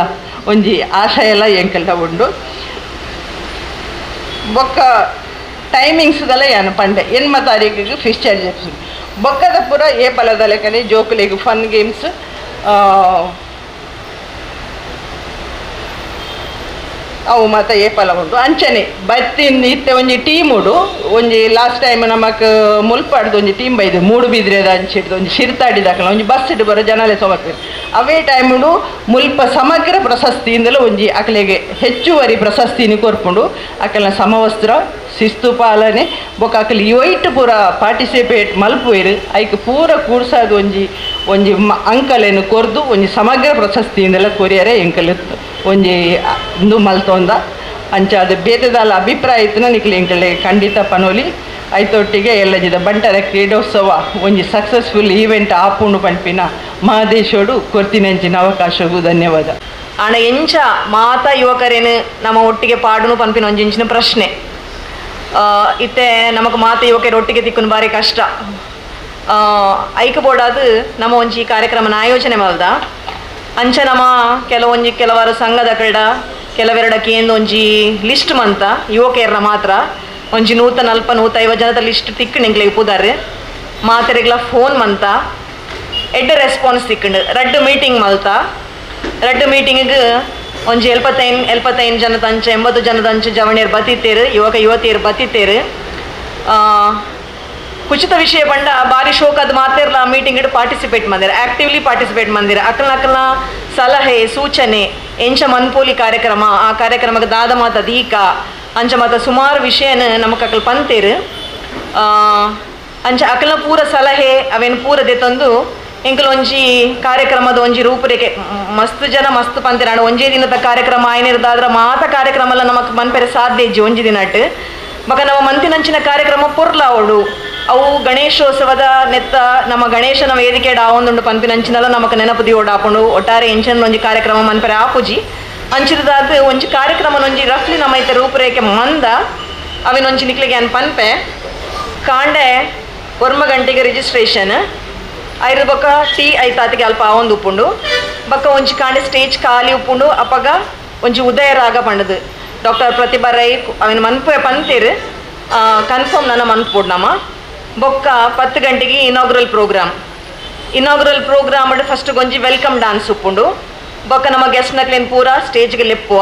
ಒಂಜಿ ಆಶಯ ಎಲ್ಲ ಎಂಕಲ್ಡ ಉಂಡು. ಬೊಕ್ಕ ಟೈಮಿಂಗ್ಸ್ದಲ್ಲ ಯಾನು ಪಂಡೆ ಎನ್ಮ ತಾರೀಕಿಗೆ ಫಿಶ್ ಚಾರ್ಜ್ ಬೊಕ್ಕದ ಪೂರ ಏ ಪಲದ ಲೆಕ್ಕನೆ ಜೋಕುಲೆಗ್ ಫನ್ ಗೇಮ್ಸ್ ಅವು ಮಾತ ಏಪಲ ಉಂಡು. ಅಂಚನೆ ಬತ್ತಿನ ಇತ್ತೆ ಒಂಜಿ ಟೀಮ್ ಉಡು ಒಂಜಿ ಲಾಸ್ಟ್ ಟೈಮ್ ನಮಕ್ ಮುಲ್ಪಾಡ್ದು ಒಂಜಿ ಟೀಮ್ ಬೈದು ಮೂಡು ಬಿದ್ರೆದ ಅಂಚಿಡ್ದು ಒಂಜಿ ಶಿರ್ತಾಡಿದಾಕಲ ಒಂಜಿ ಬಸ್ ಇಟ್ಟು ಬರೋ ಜನಲೆ ಸಮರ್ಪೆ ಅವೇ ಟೈಮುಡು ಮುಲ್ಪ ಸಮಗ್ರ ಪ್ರಶಸ್ತಿಯಿಂದಲೂ ಒಂಜಿ ಅಕಲೆಗೆ ಹೆಚ್ಚುವರಿ ಪ್ರಶಸ್ತಿని ಕೊರ್ಪುಂಡು. ಅಕಲ್ನ ಸಮವಸ್ತ್ರ ಶಿಸ್ತು ಪಾಲನೆ ಬೊಕ್ಕ ಅಕಲ್ ಇವೈಟ್ ಪೂರ ಪಾರ್ಟಿಸಿಪೇಟ್ ಮಲ್ಪುವೆರ್ ಐಕ್ ಪೂರ ಕೂಡ್ಸಾದ್ ಒಂಜಿ ಒಂಜಿ ಅಂಕಲೆನ್ ಕೊರ್ದು ಒಂಜಿ ಸಮಗ್ರ ಪ್ರಶಸ್ತಿಯಿಂದಲ ಕೊರಿಯರೆ ಎಂಕಲ್ ಒಂಜಿ ಇಂದು ಮಲ್ತೊಂದ. ಅಂಚ ಅದು ಬೇತೆದಾಲ ಅಭಿಪ್ರಾಯ ಇತ್ತುನ ನಿಕ್ಲೆ ಎಂಕಲೆ ಖಂಡಿತ ಪನೋಲಿ. ಐತೊಟ್ಟಿಗೆ ಎಲ್ಲಜಿದ ಬಂಟರ ಕ್ರೀಡೋತ್ಸವ ಒಂಜಿ ಸಕ್ಸಸ್ಫುಲ್ ಈವೆಂಟ್ ಆಪುಂಡು ಪನ್ಪಿನ ಮಹಾದೇಶೋಡು ಕೊರ್ತಿನಂಚಿನ ಅವಕಾಶಗೂ ಧನ್ಯವಾದ. ಆಂಡ ಎಂಚ ಮಾತಾ ಯುವಕರೇನು ನಮ್ಮ ಒಟ್ಟಿಗೆ ಪಾಡುನು ಪನ್ಪಿನ ಒಂಜಿ ಇಂಚಿನ ಪ್ರಶ್ನೆ. ಇತ್ತೆ ನಮಕ್ ಮಾತ ಯುವಕರು ಒಟ್ಟಿಗೆ ತಿಕ್ಕುನು ಬಾರಿ ಕಷ್ಟ. ಐಕ್ ಬೋಡಾದ್ ನಮ್ಮ ಒಂಜಿ ಕಾರ್ಯಕ್ರಮನ ಆಯೋಜನೆ ಮಲ್ದ. ಅಂಚ ನಮ್ಮ ಕೆಲವೊಂಜಿ ಕೆಲವಾರು ಸಂಘದ ಕಡ ಕೆಲವೆರಡ ಕೇಂದ್ರ ಒಂಜಿ ಲಿಸ್ಟ್ ಮಂತ ಯುವಕೇರ್ನ ಮಾತ್ರ ಒಂಜಿ 140 150 ಜನದ ಲಿಸ್ಟ್ ತಿಕ್ಕಂಡು ಎಂಕ್ಲೆಗ್ ಪುದಾರ್ ಮಾತೆರೆಗ್ಲ ಫೋನ್ ಮಂತ ಎಡ್ಡೆ ರೆಸ್ಪಾನ್ಸ್ ತಿಕ್ಕಂಡು ರಡ್ಡ್ ಮೀಟಿಂಗ್ ಮಲ್ತ. ರಡ್ಡ್ ಮೀಟಿಂಗಿಗೆ ಒಂಜಿ 75 ಜನದ ಅಂಚ 80 ಜನದ ಅಂಚ ಜವಣಿಯರು ಬತ್ತಿತ್ತೇರು, ಯುವಕ ಯುವತಿಯರು ಬತ್ತಿತ್ತೇರು. ಕುಚಿತ ವಿಷಯ ಪಂಡ ಬಾರಿ ಶೋಕದ ಮಾತೆರ್ಲ ಮೀಟಿಂಗ್ ಇಡು ಪಾರ್ಟಿಸಿಪೇಟ್ ಮಂದಿರ, ಆಕ್ಟಿವ್ಲಿ ಪಾರ್ಟಿಸಿಪೇಟ್ ಮಂದಿರ. ಅಕಲ್ನ ಅಕಲ್ನ ಸಲಹೆ ಸೂಚನೆ ಎಂಚ ಮನ್ಪೋಲಿ ಕಾರ್ಯಕ್ರಮ, ಆ ಕಾರ್ಯಕ್ರಮಕ್ಕೆ ದಾದ ಮಾತ ದೀಕ ಅಂಚ ಮಾತ ಸುಮಾರು ವಿಷಯನ ನಮಕ್ ಅಕಲ್ ಪಂತೇರು. ಅಂಚ ಅಕಲ್ನ ಪೂರ ಸಲಹೆ ಅವೇನು ಪೂರ ದೆತ್ತೊಂದು ಎಂಕಲ್ ಒಂಜಿ ಕಾರ್ಯಕ್ರಮದ ಒಂಜಿ ರೂಪುರೇಖೆ ಮಸ್ತ್ ಜನ ಮಸ್ತ್ ಪಂತೇರು. ಆಂಡ ಒಂಜೇ ದಿನದ ಕಾರ್ಯಕ್ರಮ ಆಯ್ನಿರ್ದಾದ್ರ ಮಾತ ಕಾರ್ಯಕ್ರಮ ಎಲ್ಲ ನಮಕ್ ಮನ್ಪೆರೆ ಸಾಧ್ಯ ಇಜ್ಜಿ ಒಂಜಿ ದಿನಟ್. ಬೊಕ ನಮ್ಮ ಮಂತಿನಂಚಿನ ಕಾರ್ಯಕ್ರಮ ಪೊರ್ಲಾವೊಡು ಅವು ಗಣೇಶೋತ್ಸವದ ನೆತ್ತ ನಮ್ಮ ಗಣೇಶನ ವೇದಿಕೆ ಆವೊಂದುಂಡು ಪನ್ಪಿನಂಚಿನಲ ನಮಕ್ ನೆನಪು ದಿಯೋಡು ಆಪುಂಡು. ಒಟ್ಟಾರೆ ಎಂಚಿನ ಒಂಜಿ ಕಾರ್ಯಕ್ರಮ ಮನ್ಪೆರೆ ಆಪುಜಿ. ಅಂಚಿದಾದ್ ಒಂಜಿ ಕಾರ್ಯಕ್ರಮ ಒಂಜಿ ರಫ್ಲಿ ನಮ್ಮ ಐತ ರೂಪುರೇಖೆ ಮಂದ ಅವಿನೊಂಜಿ ನಿಕ್ಲೆಗೆ ಅನ್ ಪನ್ಪೆ. ಕಾಂಡೆ 9 ಗಂಟೆಗೆ ರಿಜಿಸ್ಟ್ರೇಷನ್ ಐದು ಬೊಕ್ಕ ಟೀ ಐತಾತಿಗೆ ಅಲ್ಪ ಆವೊಂದು ಉಪ್ಪುಂಡು. ಬೊಕ್ಕ ಒಂಜಿ ಕಾಂಡೆ ಸ್ಟೇಜ್ ಖಾಲಿ ಉಪ್ಪುಂಡು. ಅಪಗ ಒಂಜಿ ಉದಯ ರಾಗ ಪಂಡದು ಡಾಕ್ಟರ್ ಪ್ರತಿಭಾ ರೈ ಅವಿನ ಮನ್ಪು ಪಂತೇರು ಕನ್ಫರ್ಮ್ ನನ್ನ ಮನ್ಪುಡ್ ನಮ. ಬೊಕ್ಕ 10 ಗಂಟೆಗೆ inaugural program. Inaugural program first ಒಂಜಿ welcome dance ಉಪ್ಪುಂಡು. ಬೊಕ್ಕ ನಮ್ಮ ಗೆಸ್ಟ್ ನಕ್ಲೇನ್ ಪೂರ ಸ್ಟೇಜ್ಗೆ ಲೆಪ್ಪುವ.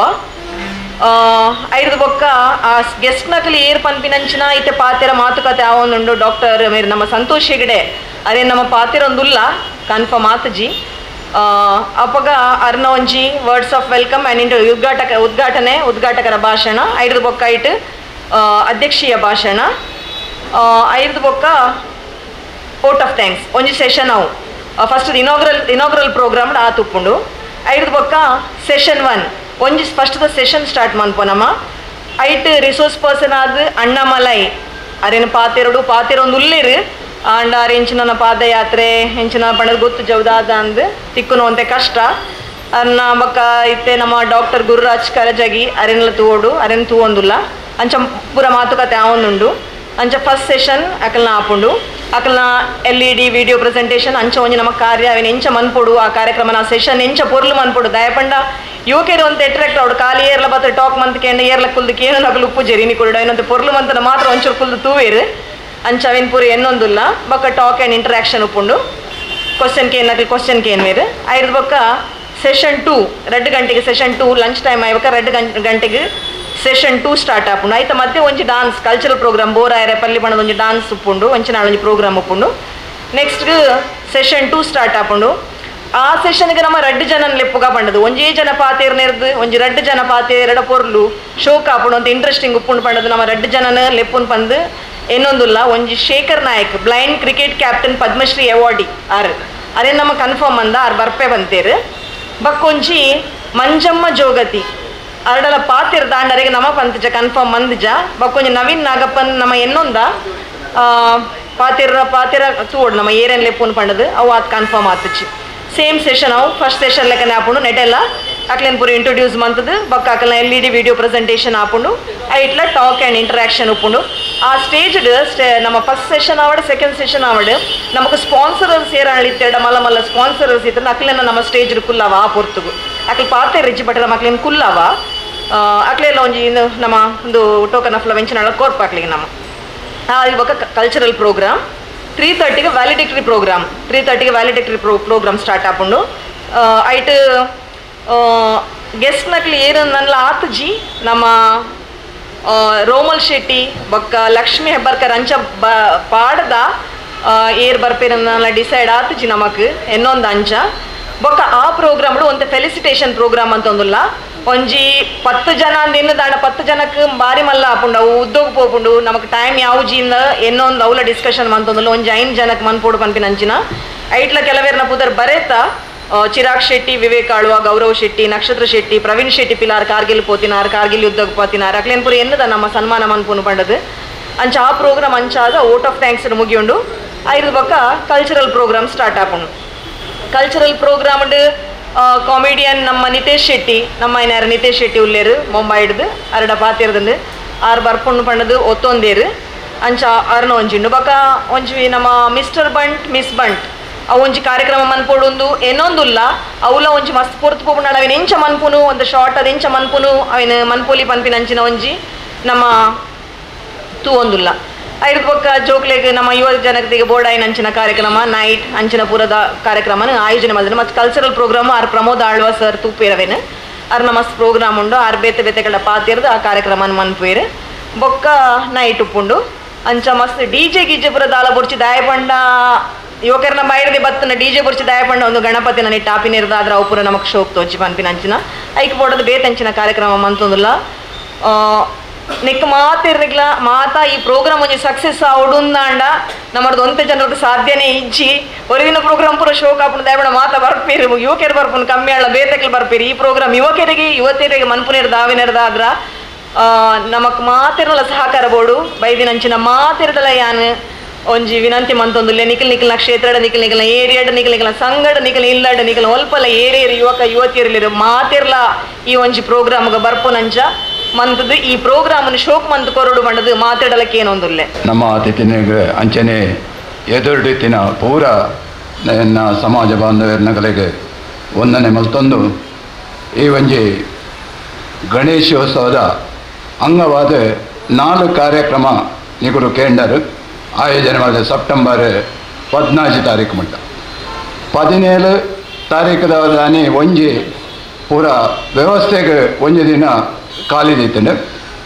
ಐದು ಬೊಕ್ಕ ಆ ಗೆಸ್ಟ್ ನಕಲಿ ಏರ್ ಪನ್ಪಿನಂಚಿನ ಇತ್ತೆ ಪಾತೆರ ಮಾತುಕತೆ ಆವೊಂದುಂಡು. ಡಾಕ್ಟರ್ ಮೇರ್ ನಮ್ಮ ಸಂತೋಷ್ ಹೆಗಡೆ ಅರೆ ನಮ್ಮ ಪಾತೆರ ಒಂದುಲ್ಲ ಕನ್ಫರ್ಮ್ ಆತಜಿ. ಅಪಗ ಅರ್ನ ಒಂಜಿ words of welcome and into ಉದ್ಘಾಟನೆ ಉದ್ಘಾಟಕರ ಭಾಷಣ. ಐದು ಬೊಕ್ಕ ಐಟ್ ಅಧ್ಯಕ್ಷೀಯ ಭಾಷಣ. ಐದು ಬೊಕ್ಕ vote of thanks ಒಂಜಿ ಸೆಷನ್ ಅವು. First inaugural program ಆತುಪ್ಪುಂಡು. ಐದು ಬೊಕ್ಕ ಸೆಷನ್ 1 ಒಂಜಿ first the session start ಮನ್ಪು ನಮ್ಮ. ಐಟ್ ರಿಸೋರ್ಸ್ ಪರ್ಸನ್ ಆದ್ ಅಣ್ಣಾಮಲೈ ಅರೇನು ಪಾತೆರಡು ಪಾತೆರೊಂದು ಉಲ್ಲೇರು ಆಂಡ ಅರೆ ಎಂಚಿನ ಪಾದಯಾತ್ರೆ ಎಂಚಿನ ಪಂಡದ ಗೊತ್ತು ಜೌದಾದ ಅಂದ್ ತಿಕ್ಕುನು ಅಂತೆ ಕಷ್ಟ. ಅನ್ನ ಬೊಕ್ಕ ಇತ್ತೆ ನಮ್ಮ ಡಾಕ್ಟರ್ ಗುರುರಾಜ್ ಕರಜಗಿ ಅರೆನ್ಲ ತೂವೊಡು ಅರೆನ್ ತೂವೊಂದುಲ್ಲ ಅಂಚ ಪೂರ ಮಾತುಕತೆ ಆವೊಂದುಂಡು. ಅಂಚ ಫಸ್ಟ್ ಸೆಷನ್ ಅಕಲ್ನ ಆಪುಂಡು. ಅಕಲ್ನ LED video presentation ಅಂಚ ಒಂಜಿ ನಮ್ಮ ಕಾರ್ಯ ಅವೇನು ಎಂಚ ಮನ್ಪೊಡು ಆ ಕಾರ್ಯಕ್ರಮನ ಸೆಷನ್ ಎಂಚ ಪೊರ್ಲು ಮನ್ಪೊಡು. ದಯಪಂಡ ಯುವಕರು ಅಂತ ಅಟ್ರಾಕ್ಟ್ ಅವಡು ಖಾಲಿ ಏರ್ಲ ಬತ್ತ ಟಾಕ್ ಮಂತ್ ಕೇಂದ್ರ ಏರ್ಲ ಕುಲ್ದು ಕೇನು ನಕಲು ಉಪ್ಪು ಜೆರಿನಿ ಕೊಡು ಏನಂತ ಪೊರ್ಲು ಮಂತನ ಮಾತ್ರ ಒಂಚೂರು ಕುಲ್ದು ತೂವೇರು. ಅಂಚ ಅವೇನು ಪೂರ ಎನ್ನೊಂದುಲ್ಲ. ಬೊಕ್ಕ talk and interaction ಉಪ್ಪುಂಡು. ಕ್ವಶನ್ ಕೇನ್ ನಕಲು ಕ್ವಶನ್ ಕೇನ್ ಮೇರು. ಐದು ಬೊಕ್ಕ ಸೆಷನ್ 2 2 ಗಂಟೆಗೆ session 2 lunch time ಆಯ್ಬೊಕ್ಕ 2 ಗಂಟೆಗೆ ಸೆಷನ್ 2 ಸ್ಟಾರ್ಟ್ ಆಪುಂಡು. ಐತ ಮಧ್ಯೆ ಒಂಜಿ dance cultural program ಬೋರಾಯರೆ ಪಲ್ಲಿ ಬಣ್ಣದ ಒಂಜಿ ಡಾನ್ಸ್ ಉಪ್ಪುಂಡು. ಒಂಚಿ ನಾಳೊಂಜಿ ಪ್ರೋಗ್ರಾಮ್ ಉಪ್ಪುಂಡು. Next session 2 start ಆಪುಂಡು. ಆ ಸೆಷನ್ಗೆ ನಮ್ಮ 2 ಜನ ಲೆಪ್ಪುಗ ಪಂಡದು ಒಂಜೇ ಜನ ಪಾತೇರ್ ನೆರ್ದು ಒಂಜಿ 2 ಜನ ಪಾತೇರ್ ಪೊರ್ಲು ಶೋಕ್ ಆಪುಂಡು ಅಂತ ಇಂಟ್ರೆಸ್ಟಿಂಗ್ ಉಪ್ಪುಂಡು ಪಂಡದು ನಮ್ಮ 2 ಜನನ ಲೆಪ್ಪುನ್ ಪಂದು ಎನ್ನೊಂದುಲ್ಲ. ಒಂಜಿ Shekhar Nayak blind cricket captain Padmashri awardee are ಅರೆ ನಮ್ಮ ಕನ್ಫರ್ಮ್ ಅಂದ ಆರ್ ಬರ್ಪೆ ಬಂತೇರು. ಬಕ್ಕೊಂಜಿ ಮಂಜಮ್ಮ ಜೋಗತಿ ಅರಡಲ ಪಾತಿರ್ ದಾಂಡರಿಗೆ ನಮ್ಮ ಪಂತಜ ಕನ್ಫರ್ಮ್ ಮಂದಿಜ. ಬಕ್ಕೊಂಜಿ ನವೀನ್ ನಾಗಪ್ಪನ್ ನಮ್ಮ ಎನ್ನೊಂದ ಪಾತಿರ ಪಾತಿರ ತೂಡ್ ನಮ್ಮ ಏರೇನ್ ಲೆಪ್ಪುನ್ ಪಂಡದು ಅವು ಆತ್ ಕನ್ಫರ್ಮ್ ಆತುಚಿ. ಸೇಮ್ ಸೆಷನ್ ಅವು ಫಸ್ಟ್ ಸೆಷನ್ ಲೆಕ್ಕನೆ ಆಪುಂಡು. ನೆಟೆಲ್ಲ ಅಕ್ಲೆನ್ ಪೂರ ಇಂಟ್ರೊಡ್ಯೂಸ್ ಮಂತದು ಬೊಕ್ಕ ಅಕಲ್ನ L E D video presentation ಆಪುಂಡು. ಐಟ್ಲ talk and interaction ಉಪ್ಪುಂಡು. ಆ ಸ್ಟೇಜ್ ನಮ್ಮ ಫಸ್ಟ್ ಸೆಷನ್ ಆವಡ್, ಸೆಕೆಂಡ್ ಸೆಷನ್ ಆವಡ್, ನಮಕ್ ಸ್ಪಾನ್ಸರರ್ಸ್ ಏರಾಳಿತ್ತೆರಡ ಮಲ್ಲ ಮಲ್ಲ ಸ್ಪಾನ್ಸರರ್ಸ್ ಇತ್ತು. ಅಕ್ಲೆನ ನಮ್ಮ ಸ್ಟೇಜ್ ಕುಲ್ಲವ. ಆ ಪೊರ್ತುಗು ಅಕ್ಲೆ ಪಾತೆ ರಿಜ್ಜಿ ಬಟ್ ನಮ್ಮ ಅಕ್ಲೆನ್ ಕುಲ್ಲವ. ಅಕ್ಲೆಲ್ಲ ಒಂಜಿ ಇಂದು ನಮ್ಮ ಒಂದು token of love ಎಂಚಿನ ಕೋರ್ಪ ಅಕ್ಲೆಗೆ ನಮ್ಮ. ಇವಾಗ ಕಲ್ಚರಲ್ ಪ್ರೋಗ್ರಾಮ್, 3:30ಗೆ ವ್ಯಾಲಿಡಿಕ್ಟರಿ ಪ್ರೋಗ್ರಾಮ್, 3:30ಗೆ ವ್ಯಾಲಿಡಿಕ್ಟರಿ ಪ್ರೋಗ್ರಾಮ್ ಸ್ಟಾರ್ಟ್ ಆಪುಂಡು. ಐಟ್ ಗೆಸ್ಟ್ ನಕ್ಲು ಏರು ನನ್ಲ ಆತುಜಿ. ನಮ್ಮ ರೋಮಲ್ ಶೆಟ್ಟಿ ಬೊಕ್ಕ ಲಕ್ಷ್ಮಿ ಹೆಬ್ಬರ್ಕರ್ ಅಂಚ ಬ ಪಾಡದ ಏರ್ ಬರ್ಪೇರ ಡಿಸೈಡ್ ಆತುಜಿ ನಮಕ್ ಎನ್ನೊಂದು ಅಂಚ. ಬೊಕ್ಕ ಆ ಪ್ರೋಗ್ರಾಮ್ ಒಂತೆ ಫೆಲಿಸಿಟೇಷನ್ ಪ್ರೋಗ್ರಾಮ್ ಅಂತ ಒಂದುಲ್ಲ. ಒಂಜಿ 10 ಜನ ಅಂದಿನ್ನು ದಾಂಡ 10 ಜನಕ್ಕೆ ಬಾರಿ ಮಲ್ಲ ಆಪುಂಡು, ಅವು ಉದ್ಯೋಗ ಪೋಪುಂಡು. ನಮಕ್ ಟೈಮ್ ಯಾವ್ಜಿಂದ ಎನ್ನೊಂದು ಅವಲ ಡಿಸ್ಕಷನ್ ಮಂತೊಂದುಲ್ಲ. ಒಂಜಿ ಐನ್ ಜನಕ್ಕೆ ಮನ್ಪೋಡು ಪನ್ಪಿನ ಅಂಚಿನ. ಐಟ್ಲ ಕೆಲವೇರ್ನ ಪುದರ್ ಬರೇತ: ಚಿರಾಗ್ ಶೆಟ್ಟಿ, ವಿವೇಕ್ ಆಳ್ವ, ಗೌರವ್ ಶೆಟ್ಟಿ, ನಕ್ಷತ್ರ ಶೆಟ್ಟಿ, ಪ್ರವೀಣ್ ಶೆಟ್ಟಿ ಪಿಲಾರ್ ಕಾರ್ಗಿಲ್ ಪೋತಿನಾರ್, ಕಾರ್ಗಿಲ್ ಯುದ್ಧಕ್ಕೆ ಪೋತಿನಾರ್. ಅಕ್ಲೇನ್ ಪೂರ ಎನ್ನದ ನಮ್ಮ ಸನ್ಮಾನ ಮನ್ಪುನು ಪಂಡದು. ಅಂಚ ಆ ಪ್ರೋಗ್ರಾಮ್ ಅಂಚಾದ vote of thanks ಮುಗಿಯುಂಡು. ಐದು ಬೊಕ್ಕ cultural programme start ಆಪುಂಡು. Cultural programme comedian ನಮ್ಮ ನಿತೇಶ್ ಶೆಟ್ಟಿ, ನಮ್ಮ ಐನಾರು ನಿತೇಶ್ ಶೆಟ್ಟಿ ಉಲ್ಲೇರು ಮುಂಬೈಡ್ದು. ಅರಡ ಪಾತಿರ್ದಂದು ಆರು ಬರ್ಪುಂಡು ಪಂಡದು ಒತ್ತೊಂದೇರು. ಅಂಚ ಅರ್ನ ಒಂಜಿಂಡು. ಬೊಕ್ಕ ಒಂಜಿ ನಮ್ಮ mister Bunt miss Bunt ಅವು ಒಂಜಿ ಕಾರ್ಯಕ್ರಮ ಮನ್ಪೊಡುಂದು ಏನೊಂದುಲ್ಲ. ಅವುಲ ಒಂಜಿ ಮಸ್ತ್ ಪೊರ್ತು ಪೋಪುಂಡು. ಅವಿನ ಎಂಚ ಮನ್ಪುನು, ಒಂದು ಶಾರ್ಟ್ ಅದು ಎಂಚ ಮನ್ಪುನು, ಅವಿನ ಮನ್ಪೊಲಿ ಪನ್ಪಿನ ಅಂಚಿನ ಒಂಜಿ ನಮ್ಮ ತೂವೊಂದುಲ್ಲ. ಐದು ಬೊಕ್ಕ ಜೋಕ್ಲೆಗ್ ನಮ್ಮ ಯುವ ಜನತೆಗೆ ಬೋರ್ಡಾಯಿನ ಅಂಚಿನ ಕಾರ್ಯಕ್ರಮ, ನೈಟ್ ಅಂಚಿನ ಪೂರದ ಕಾರ್ಯಕ್ರಮನ ಆಯೋಜನೆ ಮಾಡಿದ್ರು. ಮತ್ತು cultural programme R Pramod Alva sir ತೂಪೇರವೇನು. ಅರ್ನ ಮಸ್ತ್ ಪ್ರೋಗ್ರಾಮ್ ಉಂಡು. ಆರ್ ಬೇತೆ ಬೇತೆ ಕಡೆ ಪಾತಿರ್ದು ಆ ಕಾರ್ಯಕ್ರಮನ ಮನ್ಪುವೇರು. ಬೊಕ್ಕ ನೈಟ್ ಉಪ್ಪುಂಡು. ಅಂಚ ಮಸ್ತ್ ಡಿಜೆ ಗಿಜೆ ಪೂರ ದಾಲ ಬೊರ್ಚಿ. ದಾಯಪಂಡ ಯುವಕರನ್ನ ಬೈರದೆ ಬತ್ತನ ಡಿಜೆ ಬೊರ್ಚಿ. ದಾಯಪಂಡ ಒಂದು ಗಣಪತಿನ ನಿಟ್ಟ ಆಪಿನಿರ್ದ ಆದ್ರೆ ಅವು ಪೂರ ನಮಕ್ ಶೋಕ್ ತೋಚಿ ಪನ್ಪಿನ ಅಂಚಿನ. ಐಕ್ ಬೋಡದ ಬೇತೆ ಅಂಚಿನ ಕಾರ್ಯಕ್ರಮ ಮಂತೊಂದುಲ್ಲ. ನೆಕ್ ಮಾತಿರ್ನಿಗ್ಲ ಮಾತಾ ಈ ಪ್ರೋಗ್ರಾಮ್ ಒಂಜಿ ಸಕ್ಸೆಸ್ ಆವಡುಂದಾಂಡ ನಮ್ಮದು ಒಂತೆ ಜನರದ್ದು ಸಾಧ್ಯನೇ ಇಜ್ಜಿ. ಒರಿದಿನ ಪ್ರೋಗ್ರಾಮ್ ಪೂರ ಶೋಕ್ ಆಪುಂಡು. ದಾಯಪಂಡ ಮಾತ ಬರ್ಪೇರು, ಯುವಕರು ಬರ್ಪುನು ಕಮ್ಮಿ ಅಲ್ಲ, ಬೇತಕ್ಲು ಬರ್ಪೇರು. ಈ ಪ್ರೋಗ್ರಾಮ್ ಯುವಕರಿಗೆ ಯುವತಿಯರಿಗೆ ಮನ್ಪುನೇರ್ದ ಆವಿನೇರ್ದ ಆದ್ರ ನಮಕ್ ಮಾತಿರಲ ಸಹಕಾರ ಬೋಡು. ಬೈದಿನಂಚಿನ ಮಾತಿರದಲ ಯಾನ್ ಒಂಜಿ ವಿನಂತಿ ಮಂತೊಂದುಲ್ಲೆ. ನಿಖಲ್ ನಿಖಲ್ನ ಕ್ಷೇತ್ರಡ, ನಿಖಲ್ ನಿಖಲ್ನ ಏರಿಯಾಡ, ನಿಖಲ್ ನಿಖಲ್ನ ಸಂಗಡ, ನಿಖಲ್ ಇಲ್ಲಡ, ನಿಖಲ್ ಒಲ್ಪಲ ಏರಿಯರ್ ಯುವಕ ಯುವತಿಯರ್ಲಿರು ಮಾತಿರ್ಲ ಈ ಒಂಜಿ ಪ್ರೋಗ್ರಾಮ್ಗೆ ಬರ್ಪುನಂಚ ಮಂತದ್ದು ಈ ಪ್ರೋಗ್ರಾಮ್ ಶೋಕ್ ಮಂತ್ ಕೊರಡು ಬಂಡದು ಮಾತಾಡಲಕ್ಕೆ ಏನೊಂದುಲ್ಲೆ. ನಮ್ಮ ಅತಿಥಿನಿಗೆ ಅಂಚನೆ ಎದುರುಡಿತ್ತಿನ ಪೂರ ಎನ್ನ ಸಮಾಜ ಬಾಂಧವ್ಯರ್ನಗಲಿಗೆ ವಂದನೆ ಮಲ್ತೊಂದು, ಈ ಒಂಜಿ ಗಣೇಶೋತ್ಸವದ ಅಂಗವಾದ ನಾಲ್ಕು ಕಾರ್ಯಕ್ರಮ ನಿಗುರು ಕೇಂಡರು ಆಯೋಜನೆ ಮಾಡಿದ. ಸೆಪ್ಟೆಂಬರ್ 14 ತಾರೀಕು ಮುಟ್ಟ, 17 ತಾರೀಕುದಾನಿ ಒಂಜಿ ಪೂರ ವ್ಯವಸ್ಥೆಗೆ ಒಂಜಿ ದಿನ ಖಾಲಿ ದೀತಂಡು.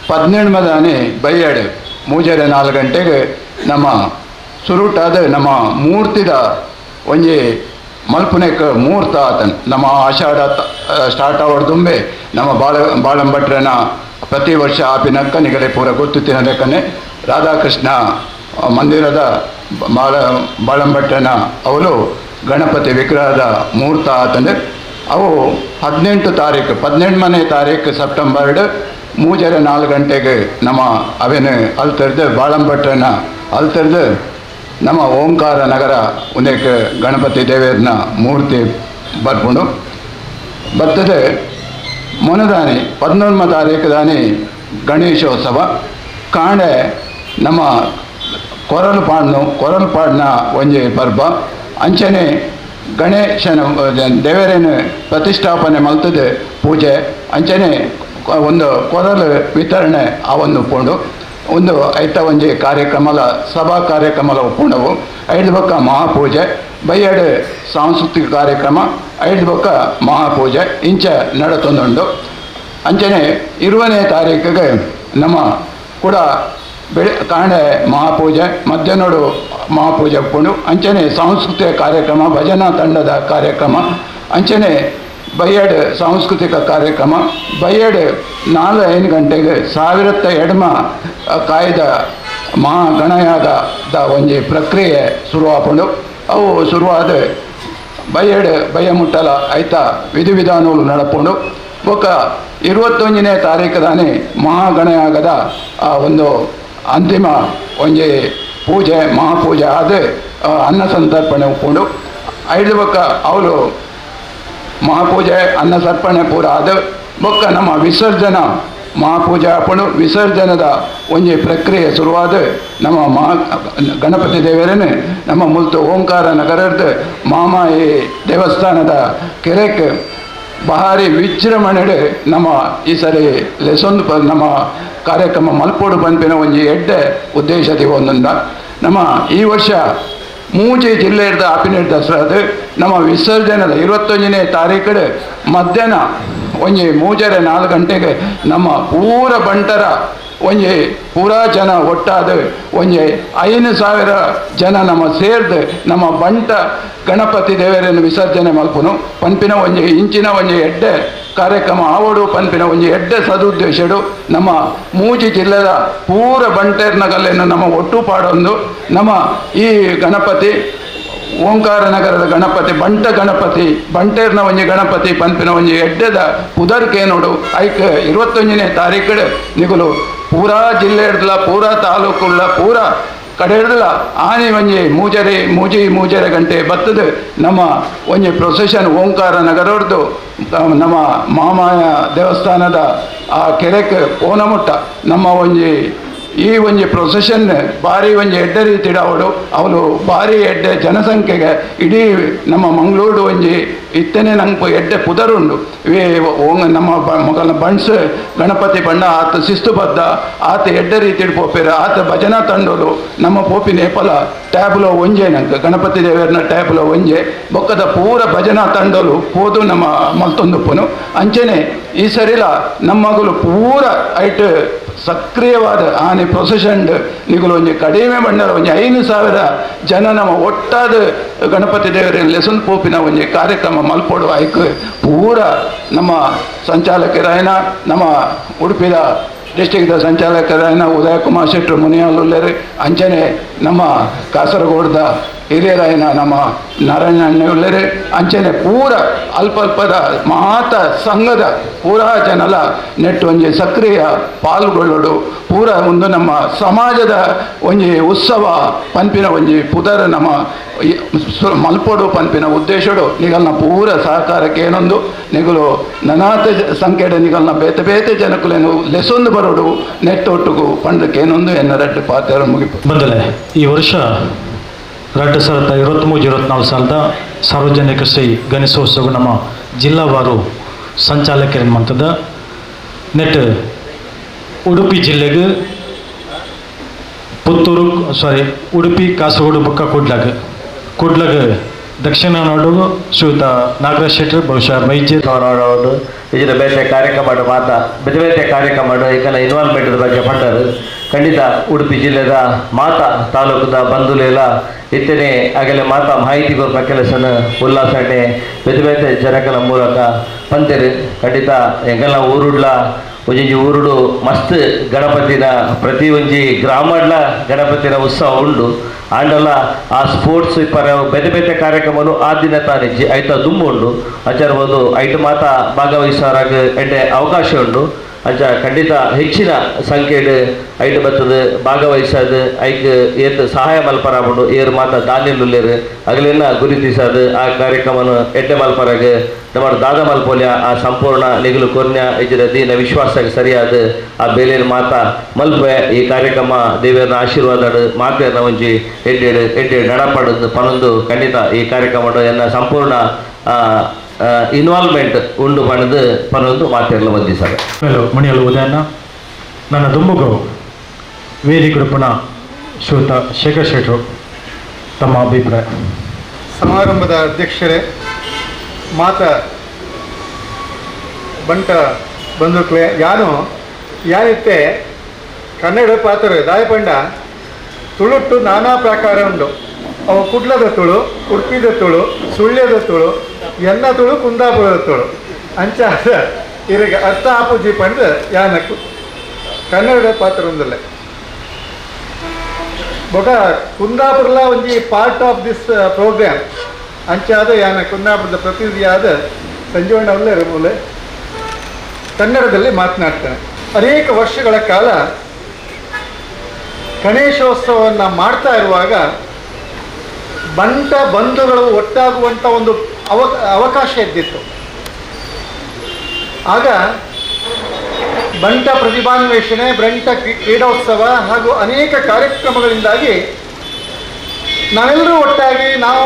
17 ದಾನಿ ಬೈಯಾಡು ಮೂಜರೆ 4 ಗಂಟೆಗೆ ನಮ್ಮ ಸುರುಟಾದ ನಮ್ಮ ಮೂರ್ತಿದ ಒಂಜಿ ಮಲ್ಪುನೆಕ್ ಮೂರ್ತ ಆತನ್. ನಮ್ಮ ಆಷಾಢ ಸ್ಟಾರ್ಟ್ ಆವಡ್ದುಂಬೆ ನಮ್ಮ ಬಾಳಂಭಟ್ರನ ಪ್ರತಿ ವರ್ಷ ಆಪಿನಕ್ಕ ನಿಗಲೆ ಪೂರ ಗೊತ್ತು ತಿನ್ನಲೆಕ್ಕನೆ ರಾಧಾಕೃಷ್ಣ ಮಂದಿರದ ಬಾಳಂಭಟ್ರನ ಅವಳು ಗಣಪತಿ ವಿಗ್ರಹದ ಮೂರ್ತ ಆತಂದು. ಅವು 18 ತಾರೀಕು, 18ನೇ ತಾರೀಕು ಸೆಪ್ಟೆಂಬರ್ ಮೂಜರೆ 4 ಗಂಟೆಗೆ ನಮ್ಮ ಅವೇನು ಅಲ್ತೆರ್ದು ಬಾಳಂಭಟ್ರನ ಅಲ್ತೆರ್ದು ನಮ್ಮ ಓಂಕಾರ ನಗರ ಒಂದೇಕ್ ಗಣಪತಿ ದೇವೇರ್ನ ಮೂರ್ತಿ ಬರ್ಪುಂಡು ಬರ್ತದೆ. ಮೊನದಾನಿ 11ನೇ ತಾರೀಕು ದಾನಿ ಗಣೇಶೋತ್ಸವ ಕಾಂಡೆ ನಮ್ಮ ಕೊರಲು ಪಾಡ್ನು, ಕೊರಲು ಪಾಡ್ನ ಒಂಜಿ ಪರ್ಬ. ಅಂಚನೆ ಗಣೇಶನ ದೇವರೇನು ಪ್ರತಿಷ್ಠಾಪನೆ ಮಲ್ತದೆ ಪೂಜೆ. ಅಂಚನೆ ಒಂದು ಕೊರಲು ವಿತರಣೆ ಆ ಒಂದು ಉಪ್ಪುಂಡು. ಒಂದು ಐತ ಒಂಜಿ ಕಾರ್ಯಕ್ರಮಲ ಸಭಾ ಕಾರ್ಯಕ್ರಮಲ ಉಪ್ಪುಂಡವು. ಐದು ಬೊಕ್ಕ ಮಹಾಪೂಜೆ, ಬೈಯಡು ಸಾಂಸ್ಕೃತಿಕ ಕಾರ್ಯಕ್ರಮ, ಐದು ಬೊಕ್ಕ ಮಹಾಪೂಜೆ ಇಂಚ ನಡತೊಂದುಂಡು. ಅಂಚನೆ 20ನೇ ತಾರೀಕಿಗೆ ನಮ್ಮ ಕೂಡ ಬೆಳೆ ಕಾಂಡೆ ಮಹಾಪೂಜೆ, ಮಧ್ಯಾಹ್ನಡು ಮಹಾಪೂಜೆ ಉಪ್ಪುಂಡು. ಅಂಚನೆ ಸಾಂಸ್ಕೃತಿಕ ಕಾರ್ಯಕ್ರಮ, ಭಜನಾ ತಂಡದ ಕಾರ್ಯಕ್ರಮ, ಅಂಚನೆ ಬೈಯಡ್ ಸಾಂಸ್ಕೃತಿಕ ಕಾರ್ಯಕ್ರಮ. ಬೈಯಡ್ 4 5 ಗಂಟೆಗೆ ಸಾವಿರತ್ತ ಎಡ್ಮ ಕಾಯ್ದ ಮಹಾಗಣಯಾಗದ ಒಂಜಿ ಪ್ರಕ್ರಿಯೆ ಶುರುವಾಪುಂಡು. ಅವು ಶುರುವಾದ ಬೈಯಡ್ ಬಯ್ಯ ಮುಟ್ಟಲ ಐತ ವಿಧಿ ವಿಧಾನಗಳು ನಡಪುಂಡು. ಬೊಕ್ಕ 21ನೇ ತಾರೀಕು ದಾನಿ ಮಹಾಗಣಯಾಗದ ಆ ಒಂದು ಅಂತಿಮ ಒಂಜಿ ಪೂಜೆ, ಮಹಾಪೂಜೆ ಆದ ಅನ್ನ ಸಂತರ್ಪಣೆ ಉಪ್ಪುಂಡು. ಐದು ಬೊಕ್ಕ ಅವರು ಮಹಾಪೂಜೆ ಅನ್ನಸರ್ಪಣೆ ಪೂರ ಅದು ಬೊಕ್ಕ ನಮ್ಮ ವಿಸರ್ಜನಾ ಮಹಾಪೂಜೆ ಆಪುಂಡು. ವಿಸರ್ಜನದ ಒಂಜಿ ಪ್ರಕ್ರಿಯೆ ಶುರುವಾದ ನಮ್ಮ ಮಹಾ ಗಣಪತಿ ದೇವರನ್ನು ನಮ್ಮ ಮುಲ್ತು ಓಂಕಾರ ನಗರದ ಮಾಮಾಯಿ ದೇವಸ್ಥಾನದ ಕೆರೆಕ್ ಭಾರಿ ವಿಜೃಂಭಣೆಡ್ ನಮ್ಮ ಈ ಸರಿ ಲೆಸೊಂದು ನಮ್ಮ ಕಾರ್ಯಕ್ರಮ ಮಲ್ಪೋಡು ಪನ್ಪಿನ ಒಂಜಿ ಎಡ್ಡೆ ಉದ್ದೇಶ ಒಂದೊಂದ. ನಮ್ಮ ಈ ವರ್ಷ ಮೂಜಿ ಜಿಲ್ಲೆದ ಆಪಿನ ದಸರಾದ ನಮ್ಮ ವಿಸರ್ಜನದ 21ನೇ ತಾರೀಕು ಮಧ್ಯಾಹ್ನ ಒಂಜಿ 3:30 4 ಗಂಟೆಗೆ ನಮ್ಮ ಪೂರ ಬಂಟರ ಒಂಜಿ ಪೂರಾ ಜನ ಒಟ್ಟಾದ ಒಂಜಿ 5,000 ಜನ ನಮ್ಮ ಸೇರ್ದು ನಮ್ಮ ಬಂಟ ಗಣಪತಿ ದೇವರನ್ನು ವಿಸರ್ಜನೆ ಮಲ್ಪುನು ಪನ್ಪಿನ ಒಂಜಿ ಇಂಚಿನ ಒಂಜಿ ಎಡ್ಡೆ ಕಾರ್ಯಕ್ರಮ ಆವಡು ಪನ್ಪಿನ ಒಂಜಿ ಎಡ್ಡೆ ಸದುದ್ದೇಶಡು ನಮ್ಮ ಮೂಜಿ ಜಿಲ್ಲೆದ ಪೂರ ಬಂಟೆರ್ನಗಲ್ಲೆಯನ್ನು ನಮ್ಮ ಒಟ್ಟು ಪಾಡೊಂದು ನಮ್ಮ ಈ ಗಣಪತಿ ಓಂಕಾರ ನಗರದ ಗಣಪತಿ ಬಂಟ ಗಣಪತಿ ಬಂಟೇರ್ನ ಒಂಜಿ ಗಣಪತಿ ಪನ್ಪಿನ ಒಂಜಿ ಎಡ್ಡೆದ ಪುದರ್ಕೇನೋಡು ಐಕ್ 21ನೇ ತಾರೀಕು ನಿಗುಲು ಪೂರಾ ಜಿಲ್ಲೆ ಹಿಡ್ದಲ ಪೂರಾ ತಾಲೂಕುಳ್ಳ ಪೂರಾ ಕಡೆ ಹಿಡ್ದಲ ಆನೆ ಒಂಜಿ ಮೂಜರೆ ಮೂಜಿ 3:30 ಗಂಟೆ ಬತ್ತದು ನಮ್ಮ ಒಂಜಿ ಪ್ರೊಸೆಷನ್ ಓಂಕಾರ ನಗರದ್ದು ನಮ್ಮ ಮಾಮಾಯ ದೇವಸ್ಥಾನದ ಆ ಕೆರೆಕ್ ಪೋನಮುಟ್ಟ ನಮ್ಮ ಒಂಜಿ ಈ ಒಂಜಿ ಪ್ರೊಸೆಷನ್ ಭಾರಿ ಒಂಜಿ ಎಡ್ಡೆ ರೀತಿಡ್ ಅವಳು ಅವಳು ಭಾರಿ ಎಡ್ಡೆ ಜನಸಂಖ್ಯೆಗೆ ಇಡೀ ನಮ್ಮ ಮಂಗಳೂರು ಒಂಜಿ ಇತ್ತನೆ ನಂಗೆ ಎಡ್ಡೆ ಪುದರುಂಡು. ನಮ್ಮ ಮೊಗಲ ಬಣ್ಸ್ ಗಣಪತಿ ಬಣ್ಣ ಆತ ಶಿಸ್ತುಬದ್ಧ ಆತ ಎಡ್ಡೆ ರೀತಿಡ್ ಪೋಪೆರ್ ಆತ ಭಜನಾ ತಂಡೋಲು ನಮ್ಮ ಪೋಪಿ ನೇಪಲ ಟ್ಯಾಬ್ಲೋ ಒಂಜೆ ನಂಗೆ ಗಣಪತಿ ದೇವರನ ಟ್ಯಾಬ್ಲೋ ಒಂಜೆ ಬೊಕ್ಕದ ಪೂರ ಭಜನಾ ತಂಡೋಲು ಪೋದು ನಮ್ಮ ಮಲ್ತೊಂದುಪ್ಪನು. ಅಂಚನೆ ಈ ಸರಿಲ ನಮ್ಮಗಳು ಪೂರ ಐಟ್ ಸಕ್ರಿಯವಾದ ಆನೆ ಪ್ರೊಸೆಷನ್ ನಿಗುಲು ಒಂಜಿ ಕಡಿಮೆ ಬಣ್ಣದ ಒಂಜಿ 5,000 ಜನ ನಮ್ಮ ಒಟ್ಟಾದ ಗಣಪತಿ ದೇವರ ಲೆಸನ್ ಪೋಪಿನ ಒಂಜಿ ಕಾರ್ಯಕ್ರಮ ಮಲ್ಪೊಡು ಐಕ್ ಪೂರ ನಮ್ಮ ಸಂಚಾಲಕರಾಯನ ನಮ್ಮ ಉಡುಪಿದ ಡಿಸ್ಟಿಕ್ದ ಸಂಚಾಲಕರಾಯನ ಉದಯ ಕುಮಾರ್ ಶೆಟ್ಟರು ಮುನಿಯಾಲುಲ್ಲೇರು ಅಂಚನೆ ನಮ್ಮ ಕಾಸರಗೋಡ್ದ ಹಿರಿಯರಾಯನ ನಮ್ಮ ನಾರಾಯಣ ಅಣ್ಣುಲ್ಲೇರು ಅಂಚನೆ ಪೂರ ಅಲ್ಪ ಅಲ್ಪದ ಮಾತ ಸಂಘದ ಪೂರಾ ಜನಲ ನೆಟ್ಟು ಒಂಜಿ ಸಕ್ರಿಯ ಪಾಲ್ಗೊಳ್ಳೋಡು ಪೂರ ಒಂದು ನಮ್ಮ ಸಮಾಜದ ಒಂಜಿ ಉತ್ಸವ ಪನ್ಪಿನ ಒಂಜಿ ಪುದರ ನಮ್ಮ ಮಲ್ಪೊಡು ಪನ್ಪಿನ ಉದ್ದೇಶಡು ನಿಗಲ್ನ ಪೂರ ಸಹಕಾರಕ್ಕೆ ಏನೊಂದು ನಿಗಲು ನನಾತ ಸಂಖ್ಯೆಡ ನಿಗಲ್ನ ಬೇತೆ ಬೇತೆ ಜನಕುಲೇನು ಲೆಸೊಂದು ಬರೋಡು ನೆಟ್ಟೊಟ್ಟುಗು ಪಂಡಕ್ಕೆ ಏನೊಂದು ಎನ್ನ ರಡ್ಡು ಪಾತ್ರ ಮುಗಿಪು. ಬಂದಲೆ ಈ ವರ್ಷ 2023-24 ಸಾಲದ ಸಾರ್ವಜನಿಕ ಶ್ರೀ ಗಣೇಶೋತ್ಸವ ನಮ್ಮ ಜಿಲ್ಲಾವಾರು ಸಂಚಾಲಕರ ನೆಟ್ ಉಡುಪಿ ಜಿಲ್ಲೆಗೆ ಪುತ್ತೂರು ಸಾರಿ ಉಡುಪಿ ಕಾಸರಗೋಡು ಬೊಕ್ಕ ಕುಡ್ಲಗ್ ಕುಡ್ಲಗ್ ದಕ್ಷಿಣ ನಾಡು ಶ್ರೀಯುತ ನಾಗರಾಜ್ ಶೆಟ್ಟರ್ ಬಹುಶಃ ಮೈಜೆ ಇದರ ಬೇತೆ ಕಾರ್ಯಕ್ರಮ ಮಾತ ಬೇತೆ ಬೇತೆ ಕಾರ್ಯಕ್ರಮ ಈಗಲ ಇನ್ವಾಲ್ವ್ಮೆಂಟ್ ಬಗ್ಗೆ ಪಂಡರು. ಖಂಡಿತ ಉಡುಪಿ ಜಿಲ್ಲೆದ ಮಾತಾ ತಾಲೂಕದ ಬಂಧುಲೆಲ್ಲ ಇತ್ತನೆ ಆಗಲೇ ಮಾತಾ ಮಾಹಿತಿ ಕೊರ್ಪ ಕೆಲಸನ ಉಲ್ಲಾಸಣೆ ಬೇತೆ ಬೇತೆ ಜನಕಲ ಮೂಲಕ ಪಂತೆರು. ಖಂಡಿತ ಎಂಗೆಲ್ಲ ಊರುಡ್ಲ ಒಂಜೊಂಜಿ ಊರುಡು ಮಸ್ತ್ ಗಣಪತಿನ ಪ್ರತಿ ಒಂಜಿ ಗ್ರಾಮಡ್ಲ ಗಣಪತಿನ ಉತ್ಸವ ಉಂಡು. ಆಂಡಲ ಆ ಸ್ಪೋರ್ಟ್ಸ್ ಇಪ್ಪರ ಬೇತೆ ಬೇತೆ ಕಾರ್ಯಕ್ರಮನು ಆ ದಿನ ತಾನಿಜ್ಜಿ ಐತ ದುಂಬು ಉಂಡು. ಅಂಚಾರ್ಬೋದು ಐಟ್ ಮಾತ ಭಾಗವಹಿಸೋರಾಗ ಎಡ್ಡೆ ಅವಕಾಶ ಉಂಡು. ಅಂಚ ಖಂಡಿತ ಹೆಚ್ಚಿನ ಸಂಖ್ಯೆಡ್ ಐಟ್ ಬತ್ತದ ಭಾಗವಹಿಸೋದು ಐಕ್ ಏತ್ ಸಹಾಯ ಮಲ್ಪರಾಪುಂಡು ಏರು ಮಾತ ದಾನಿಲುಲ್ಲೇರು ಅಗಲೆಲ್ಲ ಗುರುತಿಸೋದು ಆ ಕಾರ್ಯಕ್ರಮನ ಎಡ್ಡೆ ಮಲ್ಪರಾಗ ನಮ್ಮ ದಾದ ಮಲ್ಪೋಲ್ಯ ಆ ಸಂಪೂರ್ಣ ನಿಗಲು ಕೊರ್ನ್ಯ ಇಜ್ಜಿಡ ದೀನ ವಿಶ್ವಾಸಕ್ಕೆ ಸರಿಯಾದ ಆ ಬೇಲೆನ ಮಾತ ಮಲ್ಪೆ ಈ ಕಾರ್ಯಕ್ರಮ ದೇವರನ್ನ ಆಶೀರ್ವಾದ ಮಾತೆಯನ್ನ ಒಂಜಿ ಎಡ್ಡೆಡು ಎಡ್ಡೆ ನಡಪಡದು ಪನೊಂದು ಖಂಡಿತ ಈ ಕಾರ್ಯಕ್ರಮ ಎನ್ನ ಸಂಪೂರ್ಣ ಇನ್ವಾಲ್ವ್ಮೆಂಟ್ ಉಂಡು ಪಣದು ಪನೊಂದು ಮಾತೆಲ್ಲ ವಂದಿಸಲು. ಮಣಿಯಲು ಉದಯನ ನನ್ನ ದುಂಬುಗು ವೇದಿಕೃಪಣ ಶ್ರೀಯುತ ಶೇಖರ್ ಶೆಟ್ಟರು ತಮ್ಮ ಅಭಿಪ್ರಾಯ. ಸಮಾರಂಭದ ಅಧ್ಯಕ್ಷರೇ, ಮಾತ ಬಂಟ ಬಂಧುಕ್ಲೆ, ಯಾನು ಯಾನಿತ್ತೆ ಕನ್ನಡ ಪಾತ್ರ ದಾಯಪಂಡ ತುಳುಟ್ಟು ನಾನಾ ಪ್ರಕಾರ ಉಂಡು. ಅವು ಕುಡ್ಲದ ತುಳು, ಉಡುಪಿದ ತುಳು, ಸುಳ್ಯದ ತುಳು, ಎನ್ನ ತುಳು, ಕುಂದಾಪುರದ ತುಳು ಅಂಚಾದ ಇರಗ ಅರ್ಥ ಆಪುಜಿ ಪಂಡ್ ಯಾನಕ್ಕು ಕನ್ನಡ ಪಾತ್ರ ಒಂದಲ್ಲ. ಬೊಕ ಕುಂದಾಪುರಲ ಒಂಜಿ part of this program ಅಂಚಾದ ಯಾನ ಕುಂದಾಪುರದ ಪ್ರತಿನಿಧಿಯಾದ ಸಂಜೀವಣ್ಣ ಮೂಲೆ ಕನ್ನಡದಲ್ಲಿ ಮಾತನಾಡ್ತೇನೆ. ಅನೇಕ ವರ್ಷಗಳ ಕಾಲ ಗಣೇಶೋತ್ಸವವನ್ನು ಮಾಡ್ತಾ ಇರುವಾಗ ಬಂಟ ಬಂಧುಗಳು ಒಟ್ಟಾಗುವಂಥ ಒಂದು ಅವಕಾಶ ಇದ್ದಿತ್ತು. ಆಗ ಬಂಟ ಪ್ರತಿಭಾನ್ವೇಷಣೆ, ಬಂಟ ಕ್ರೀಡೋತ್ಸವ ಹಾಗೂ ಅನೇಕ ಕಾರ್ಯಕ್ರಮಗಳಿಂದಾಗಿ ನಾವೆಲ್ಲರೂ ಒಟ್ಟಾಗಿ ನಾವು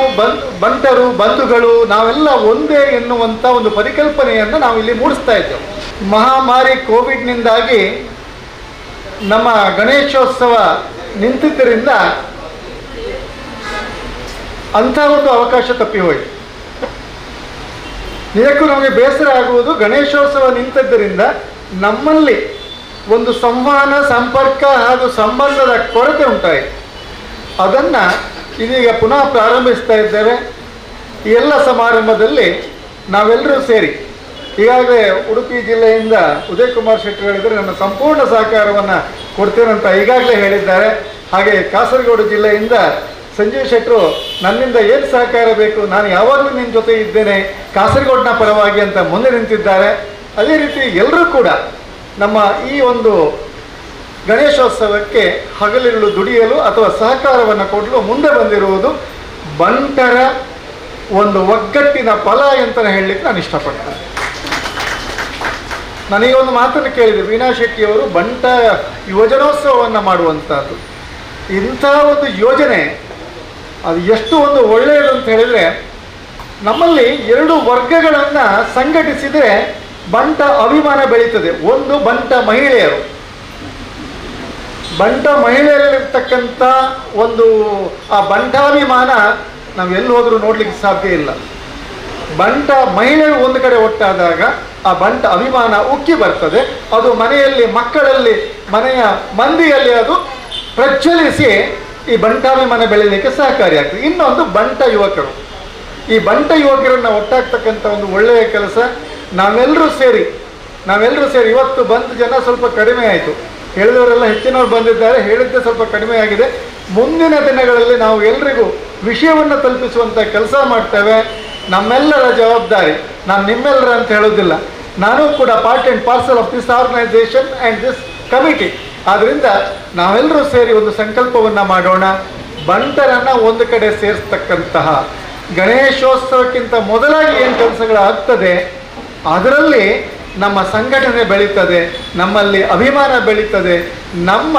ಬಂಟರು ಬಂಧುಗಳು ನಾವೆಲ್ಲ ಒಂದೇ ಎನ್ನುವಂಥ ಒಂದು ಪರಿಕಲ್ಪನೆಯನ್ನು ನಾವು ಇಲ್ಲಿ ಮೂಡಿಸ್ತಾ ಇದ್ದೆವು. ಮಹಾಮಾರಿ ಕೋವಿಡ್ನಿಂದಾಗಿ ನಮ್ಮ ಗಣೇಶೋತ್ಸವ ನಿಂತಿದ್ದರಿಂದ ಅಂಥ ಒಂದು ಅವಕಾಶ ತಪ್ಪಿ ಹೋಯಿತು. ನಿಜಕ್ಕೂ ನಮಗೆ ಬೇಸರ ಆಗುವುದು, ಗಣೇಶೋತ್ಸವ ನಿಂತದ್ದರಿಂದ ನಮ್ಮಲ್ಲಿ ಒಂದು ಸಂವಹನ, ಸಂಪರ್ಕ ಹಾಗೂ ಸಂಬಂಧದ ಕೊರತೆ ಉಂಟಾಯಿತು. ಅದನ್ನು ಇದೀಗ ಪುನಃ ಪ್ರಾರಂಭಿಸ್ತಾ ಇದ್ದೇವೆ. ಈ ಎಲ್ಲ ಸಮಾರಂಭದಲ್ಲಿ ನಾವೆಲ್ಲರೂ ಸೇರಿ, ಈಗಾಗಲೇ ಉಡುಪಿ ಜಿಲ್ಲೆಯಿಂದ ಉದಯ್ ಕುಮಾರ್ ಶೆಟ್ಟಿ ಹೇಳಿದರೆ ನನ್ನ ಸಂಪೂರ್ಣ ಸಹಕಾರವನ್ನು ಕೊಡ್ತೇನೆ ಅಂತ ಈಗಾಗಲೇ ಹೇಳಿದ್ದಾರೆ. ಹಾಗೆ ಕಾಸರಗೋಡು ಜಿಲ್ಲೆಯಿಂದ ಸಂಜೀವ್ ಶೆಟ್ಟರು ನನ್ನಿಂದ ಏನು ಸಹಕಾರ ಬೇಕು, ನಾನು ಯಾವಾಗಲೂ ನಿಮ್ಮ ಜೊತೆ ಇದ್ದೇನೆ ಕಾಸರಗೋಡಿನ ಪರವಾಗಿ ಅಂತ ಮುಂದೆ ನಿಂತಿದ್ದಾರೆ. ಅದೇ ರೀತಿ ಎಲ್ಲರೂ ಕೂಡ ನಮ್ಮ ಈ ಒಂದು ಗಣೇಶೋತ್ಸವಕ್ಕೆ ಹಗಲಿರುಳು ದುಡಿಯಲು ಅಥವಾ ಸಹಕಾರವನ್ನು ಕೊಡಲು ಮುಂದೆ ಬಂದಿರುವುದು ಬಂಟರ ಒಂದು ಒಗ್ಗಟ್ಟಿನ ಫಲ ಅಂತಲೇ ಹೇಳಲಿಕ್ಕೆ ನಾನು ಇಷ್ಟಪಡ್ತೇನೆ. ನನಗೆ ಒಂದು ಮಾತನ್ನು ಕೇಳಿದೆ, ವೀಣಾ ಶೆಟ್ಟಿಯವರು ಬಂಟ ಯುವಜನೋತ್ಸವವನ್ನು ಮಾಡುವಂಥದ್ದು, ಇಂಥ ಒಂದು ಯೋಜನೆ ಅದು ಎಷ್ಟು ಒಂದು ಒಳ್ಳೆಯದು ಅಂತ ಹೇಳಿದರೆ, ನಮ್ಮಲ್ಲಿ ಎರಡು ವರ್ಗಗಳನ್ನು ಸಂಘಟಿಸಿದರೆ ಬಂಟ ಅಭಿಮಾನ ಬೆಳೀತದೆ. ಒಂದು ಬಂಟ ಮಹಿಳೆಯರು, ಬಂಟ ಮಹಿಳೆಯರಲ್ಲಿರ್ತಕ್ಕಂಥ ಒಂದು ಆ ಬಂಟಾಭಿಮಾನ ನಾವು ಎಲ್ಲಿ ಹೋದರೂ ನೋಡಲಿಕ್ಕೆ ಸಾಧ್ಯ ಇಲ್ಲ. ಬಂಟ ಮಹಿಳೆಯರು ಒಂದು ಕಡೆ ಒಟ್ಟಾದಾಗ ಆ ಬಂಟ ಅಭಿಮಾನ ಉಕ್ಕಿ ಬರ್ತದೆ. ಅದು ಮನೆಯಲ್ಲಿ, ಮಕ್ಕಳಲ್ಲಿ, ಮನೆಯ ಮಂದಿಯಲ್ಲಿ ಅದು ಪ್ರಜ್ವಲಿಸಿ ಈ ಬಂಟಾಭಿಮಾನ ಬೆಳೀಲಿಕ್ಕೆ ಸಹಕಾರಿಯಾಗ್ತದೆ. ಇನ್ನೊಂದು ಬಂಟ ಯುವಕರು, ಈ ಬಂಟ ಯುವಕರನ್ನು ಒಟ್ಟಾಗ್ತಕ್ಕಂಥ ಒಂದು ಒಳ್ಳೆಯ ಕೆಲಸ ನಾವೆಲ್ಲರೂ ಸೇರಿ ಇವತ್ತು ಬಂದ ಜನ ಸ್ವಲ್ಪ ಕಡಿಮೆ ಆಯಿತು, ಹೇಳಿದವರೆಲ್ಲ ಹೆಚ್ಚಿನವರು ಬಂದಿದ್ದಾರೆ, ಹೇಳಿದ್ದೇ ಸ್ವಲ್ಪ ಕಡಿಮೆ ಆಗಿದೆ. ಮುಂದಿನ ದಿನಗಳಲ್ಲಿ ನಾವು ಎಲ್ರಿಗೂ ವಿಷಯವನ್ನು ತಲುಪಿಸುವಂಥ ಕೆಲಸ ಮಾಡ್ತೇವೆ. ನಮ್ಮೆಲ್ಲರ ಜವಾಬ್ದಾರಿ, ನಾನು ನಿಮ್ಮೆಲ್ಲರ ಅಂತ ಹೇಳೋದಿಲ್ಲ, ನಾನು ಕೂಡ part and parcel of this organisation and this committee. ಆದ್ದರಿಂದ ನಾವೆಲ್ಲರೂ ಸೇರಿ ಒಂದು ಸಂಕಲ್ಪವನ್ನು ಮಾಡೋಣ, ಬಂಟರನ್ನು ಒಂದು ಕಡೆ ಸೇರಿಸ್ತಕ್ಕಂತಹ ಗಣೇಶೋತ್ಸವಕ್ಕಿಂತ ಮೊದಲಾಗಿ ಏನು ಕೆಲಸಗಳಾಗ್ತದೆ ಅದರಲ್ಲಿ ನಮ್ಮ ಸಂಘಟನೆ ಬೆಳೀತದೆ, ನಮ್ಮಲ್ಲಿ ಅಭಿಮಾನ ಬೆಳೀತದೆ, ನಮ್ಮ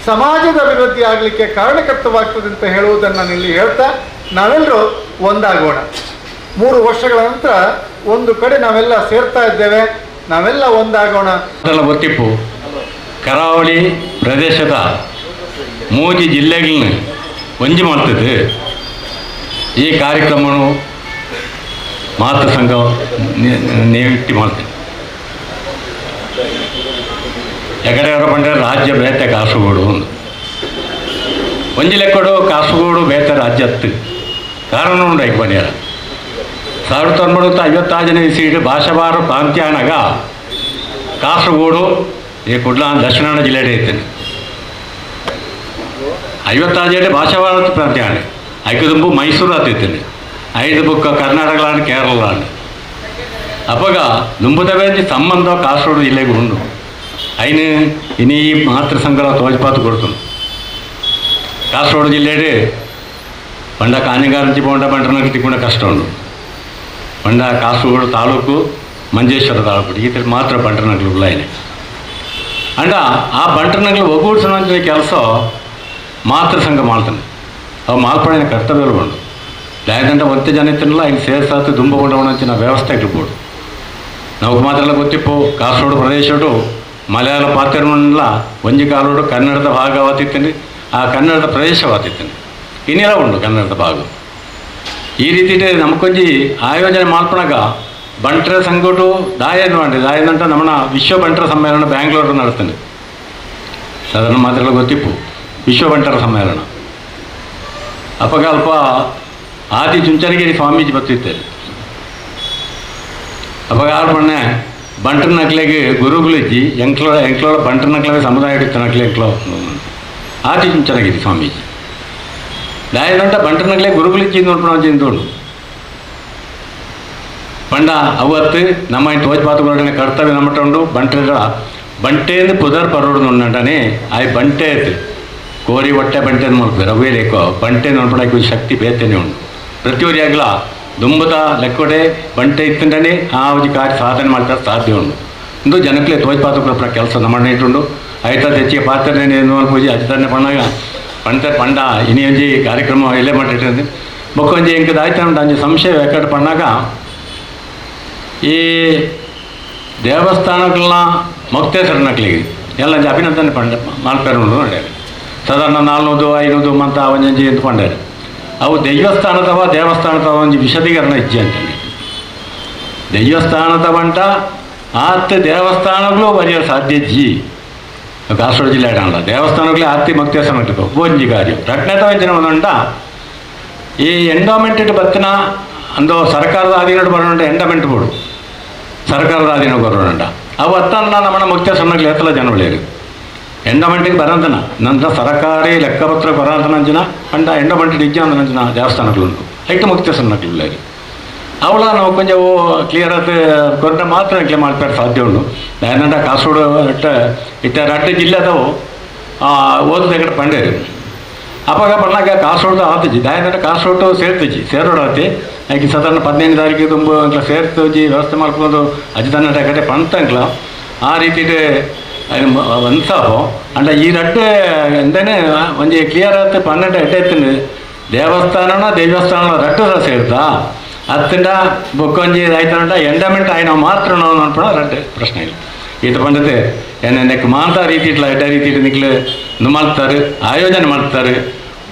ಸಮಾಜದ ಅಭಿವೃದ್ಧಿ ಆಗಲಿಕ್ಕೆ ಕಾರಣಕರ್ತವಾಗ್ತದೆ ಅಂತ ಹೇಳುವುದನ್ನು ನಾನು ಇಲ್ಲಿ ಹೇಳ್ತಾ, ನಾವೆಲ್ಲರೂ ಒಂದಾಗೋಣ. 3 ವರ್ಷಗಳ ನಂತರ ಒಂದು ಕಡೆ ನಾವೆಲ್ಲ ಸೇರ್ತಾ ಇದ್ದೇವೆ, ನಾವೆಲ್ಲ ಒಂದಾಗೋಣ. ಒತ್ತಿಪ್ಪು ಕರಾವಳಿ ಪ್ರದೇಶದ 3 ಜಿಲ್ಲೆಗಳನ್ನ ಒಂಜಿ ಮಾಡ್ತದೆ ಈ ಕಾರ್ಯಕ್ರಮವನ್ನು ಮಾತೃ ಸಂಘ ನೇವಿಟ್ಟಿ ಮಾಡ್ತೇನೆ. ಎಕಡೆ ಪಂಡ್ರೆ ರಾಜ್ಯ ಬೇತೆ ಕಾಸರಗೋಡು ಒಂದು ಒಂಜಿ ಲೆಕ್ಕಡು ಕಾಸರಗೋಡು ಬೇತೆ ರಾಜ್ಯ ಹತ್ತು ಕಾರಣ ಉಂಡು ಐಕ್ ಬನ್ನಿಯರ 1956ನೇ ಇಸೀಡ್ ಭಾಷಾವಾರ ಪ್ರಾಂತ್ಯಾನಗ ಕಾಸರಗೋಡು ಈ ಕುಡ್ಲ ದಕ್ಷಿಣ ಜಿಲ್ಲೆ ಐತೇನೆ. 56 ಭಾಷಾವಾರ ಪ್ರಾಂತ್ಯಾಣ ಐಕು ದುಂಬು ಮೈಸೂರು ಆತೈತೇನೆ, 5 ಬುಕ್ಕ ಕರ್ನಾಟಕಲಾಂಡ್ ಕೇರಳಲಾಂಡ್. ಅಪ್ಪಗ ದುಂಬುದವೇಂಜಿ ಸಂಬಂಧ ಕಾಸರಗೋಡು ಜಿಲ್ಲೆಗೆ ಉಂಡು. ಐನು ಇನಿ ಮಾತೃ ಸಂಘಲ ತೋಜ್ಪಾತು ಕೊಡ್ತು. ಕಾಸರಗೋಡು ಜಿಲ್ಲೆಡು ಪಂಡ ಕಾഞ്ഞಂಗಾರಂಚಿ ಪೋಂಡ ಬಂಟನಕ್ಕೆ ತಿಕ್ಕೊಂಡ ಕಷ್ಟ ಉಂಡು. ಪಂಡ ಕಾಸರಗೋಡು ತಾಲೂಕು ಮಂಜೇಶ್ವರ ತಾಲೂಕು ಈ ಥರ ಮಾತ್ರ ಬಂಟನಗ್ಲು ಉಳ್ಳಾಯನೆ. ಅಂಡ ಆ ಬಂಟನಗ್ಲು ಒಗ್ಗೂಡ್ಸೋಣ ಕೆಲಸ ಮಾತೃ ಸಂಘ ಮಾಡ್ತಾನೆ. ಅವು ಮಾಲ್ಪಡಿನ ಕರ್ತವ್ಯ ಉಂಡು. ಯಾಕಂದ್ರೆ ಒಂತೆ ಜನ ಇತ್ತಿರಲ್ಲ ಇಲ್ಲಿ ಸೇರ್ಸಾತು ದುಂಬ ಕೊಂಡವಣಂಚಿನ ವ್ಯವಸ್ಥೆ ಇರ್ಬೋದು. ನಾವು ಮಾತ್ರ ಗೊತ್ತಿಪ್ಪು ಕಾಸರಗೋಡು ಪ್ರದೇಶಡು ಮಲಯಾಳ ಪಾತ್ರಮಲ್ಲ ಒಂಜಿ ಕಾಲೋಡು ಕನ್ನಡದ ಭಾಗವಾತಿತ್ತೇನೆ, ಆ ಕನ್ನಡದ ಪ್ರದೇಶವಾತಿತ್ತೇನೆ, ಇನ್ನೆಲ್ಲ ಉಂಟು ಕನ್ನಡದ ಭಾಗ. ಈ ರೀತಿ ನಮಕೊಂಜಿ ಆಯೋಜನೆ ಮಾಲ್ಪಣಗ ಬಂಟರ ಸಂಘಟು ದಾಯನ್ ಮಾಡಿ ದಾಯನಂಟ ನಮ್ಮನ ವಿಶ್ವ ಬಂಟರ ಸಮ್ಮೇಳನ ಬ್ಯಾಂಗ್ಳೂರು ನಡೆಸ್ತೇನೆ. ಸಾಧಾರಣ ಮಾತ್ರ ಗೊತ್ತಿಪ್ಪು ವಿಶ್ವ ಬಂಟರ ಸಮ್ಮೇಳನ. ಅಪ್ಪಗ ಅಲ್ಪ ಆದಿ ಚುಂಚನಗಿರಿ ಸ್ವಾಮೀಜಿ ಬತ್ತಿತ್ತೇನೆ. ಅಪ್ಪಗ ಆರು ಮಣ್ಣೆ ಬಂಟರ ನಕ್ಲೆಗೆ ಗುರುಗುಲಿಜ್ಜಿ ಎಂಕ್ಲೋ ಎಂಕ್ಲೋ ಬಂಟರ ನಕ್ಲವೇ ಸಮುದಾಯ ನಕ್ಲೆ ಎಂಕ್ಲೋ ಆದಿ ಚುಂಚನಗಿರಿ ಸ್ವಾಮೀಜಿ ದಾಯದಂಟ ಬಂಟರ ನಕ್ಲೆ ಗುರುಗುಲಿಜ್ಜಿ ನೋಡ್ಕೊಂಡು ಪಂಡ ಅವತ್ತು ನಮ್ಮ ತೋಜ್ಪಾತುಗಳೊಡನೆ ಕರ್ತವ್ಯ ನಮ್ಮಟುಂಡು ಬಂಟರ ಬಂಟೇಂದು ಪುದರ್ ಪರೋಡು ಉಂಡನೆ ಆಯ್ ಬಂಟೆ ಆಯ್ತು ಕೋರಿ ಹೊಟ್ಟೆ ಬಂಟೆ ಮಲ್ಪೇರು ಅವೇ ಲೇಕೋ ಬಂಟೆ ನೋಡ್ಪಡಕ್ಕೆ ಶಕ್ತಿ ಬೇತೇನೆ ಉಂಟು. ಪ್ರತಿಯೊರಿಯಾಗಲ ದುಂಬುದ ಲೆಕ್ಕೊಡೆ ಬಂಟೆ ಇತ್ತಂಡನೆ ಆ ಒಂಜಿ ಕಾರ್ಯ ಸಾಧನೆ ಮಾಡ್ತಾರೆ ಸಾಧ್ಯ ಉಂಡು. ಇಂದು ಜನಕ್ಲೆ ತೋಜ್ಪಾತ ಕೊರ್ಪುನ ಕೆಲಸ ನಮ್ಮಣ್ಣ ಇಟ್ಟುಂಡು. ಐತ ಹೆಚ್ಚಿಗೆ ಪಾತ್ರನೇ ಪೂಜೆ ಅಜ್ಜತಾನೆ ಪಣ್ಣಾಗ ಪಂಡ ಪಂಡ ಇನಿ ಒಂಜಿ ಕಾರ್ಯಕ್ರಮ ಎಲ್ಲೇ ಮಾಡಿಟ್ಟಿದ್ದು ಬೊಕ್ಕ ಒಂಜಿ ಎಂಕದ ಆಯ್ತು ಉಂಟು ಅಂಜಿ ಸಂಶಯ ಎಕಡೆ ಪಣ್ಣಾಗ ಈ ದೇವಸ್ಥಾನಗಳನ್ನ ಮೊಕ್ತೇಸರನಕ್ಲಿಗೆ ಎಲ್ಲ ಒಂಜಿ ಅಭಿನಂದನೆ ಪಂಡ ಮಾಲ್ಪೇರು ಉಂಡು ನೋಡಿ. ಸಾಧಾರಣ 400 500 ಮಂತ ಒಂಜೊಂಜಿ ಅಂತ ಪಂಡಾರೆ. ಅವು ದೈವಸ್ಥಾನದವ ದೇವಸ್ಥಾನದವ ಒಂಜಿ ವಿಶದೀಕರಣ ಇಜ್ಜಿ ಅಂತ ದೈವಸ್ಥಾನದ ಬಂಟ ಆತ್ ದೇವಸ್ಥಾನಗಳು ಬರೆಯ ಸಾಧ್ಯ ಜಿ ಕಾಸರಗೋಡು ಜಿಲ್ಲೆ ಆಡಲ್ಲ ದೇವಸ್ಥಾನಗಳೇ ಆತಿ ಮಕ್ತೇಸನ ಒಂಜಿ ಕಾರ್ಯ ರಟ್ನೇತ ಒಂಜಿನ ಒಂದುಂಟ ಈ ಎಂಡೋಮೆಂಟ್ ಬತ್ತಿನ ಅಂದು ಸರ್ಕಾರದ ಅಧೀನ ಬರೋಣ ಎಂಡೋಮೆಂಟ್ ಬೋರ್ಡು ಸರ್ಕಾರದ ಅಧೀನ ಬರೋಣ ಅವು ಅತ್ತನ್ನ ನಮ್ಮನ್ನ ಮುಕ್ತೇಸನಗ್ಲಿ ಎತ್ತಲ ಜನ ಒಳ್ಳೆಯರು ಎಂಡೋಮೆಂಟಿಗೆ ಬರಂತನ ನಂತರ ಸರಕಾರಿ ಲೆಕ್ಕಪತ್ರ ಬರಂತನಂಚಿನ ಅಂಡ ಎಂಡೋಮೆಂಟ್ ಇಜ್ಜ ಅಂಚಿನ ದೇವಸ್ಥಾನಗಳುಂಟು ಐಟು ಮುಕ್ತೇಸನಗ್ಲಿ ಅವಳ ನಾವು ಕೊಂಚ ಕ್ಲಿಯರ್ ಆದ ಕೊರಟ ಮಾತ್ರ ಕ್ಲೇಮ್ ಮಾಡ್ತಾರೆ ಸಾಧ್ಯ ಉಂಟು. ಯಾಕಂದ್ರೆ ಕಾಸರಗೋಡು ಅಟ್ಟ ಇತ್ತ ರಡ್ಡು ಜಿಲ್ಲೆದವು ಓದದ ಕಡೆ ಪಂಡೇರು ಅವಾಗ ಪಣ್ಣಾಗ ಕಾಸರಗೋಡು ಆತಜಿ ದಾಯಂದ್ರೆ ಕಾಸರಗೋಡು ಸೇರ್ತಜಿ ಸೇರೋಡು ಆತಿ ಆಕೆ ಸಾಧಾರಣ 15 ತಾರೀಕು ತುಂಬ ಅಂಕ್ಲ ಸೇರ್ತಜಿ ವ್ಯವಸ್ಥೆ ಮಾಡ್ಕೊಂಡು ಅಜ್ಜತನ ಕಡೆ ಪಂತಂಕ್ಲ ಆ ರೀತಿ ಒಂದ್ಸಾಪು ಅಂಡ ಈ ರಡ್ಡೆ ಎಂತನೇ ಒಂಜಿ ಕ್ಲಿಯರ್ ಆತ 12 ಎಡ್ಡೆ ಎತ್ತಿನ ದೇವಸ್ಥಾನನ ದೇವಸ್ಥಾನ ರಡ್ಡು ಸೇರ್ತಾ ಅತ್ತಿಂಡ ಬೊಕ್ಕೊಂಜಿ ಆಯ್ತಂಡ ಎಂಡಮೆಂಟ್ ಆಯ್ನ ಮಾತ್ರ ನಾವು ಅನ್ಪಣ ರಡ್ಡೆ ಪ್ರಶ್ನೆ ಇಲ್ಲ. ಈತ ಪಂಡತೆ ಏನೇನಕ್ಕೆ ಮಾತಾ ರೀತಿ ಇಟ್ಲ ಎಡ್ಡ ರೀತಿ ನಿಕ್ಲು ಮಾಡ್ತಾರೆ ಆಯೋಜನೆ ಮಾಡ್ತಾರೆ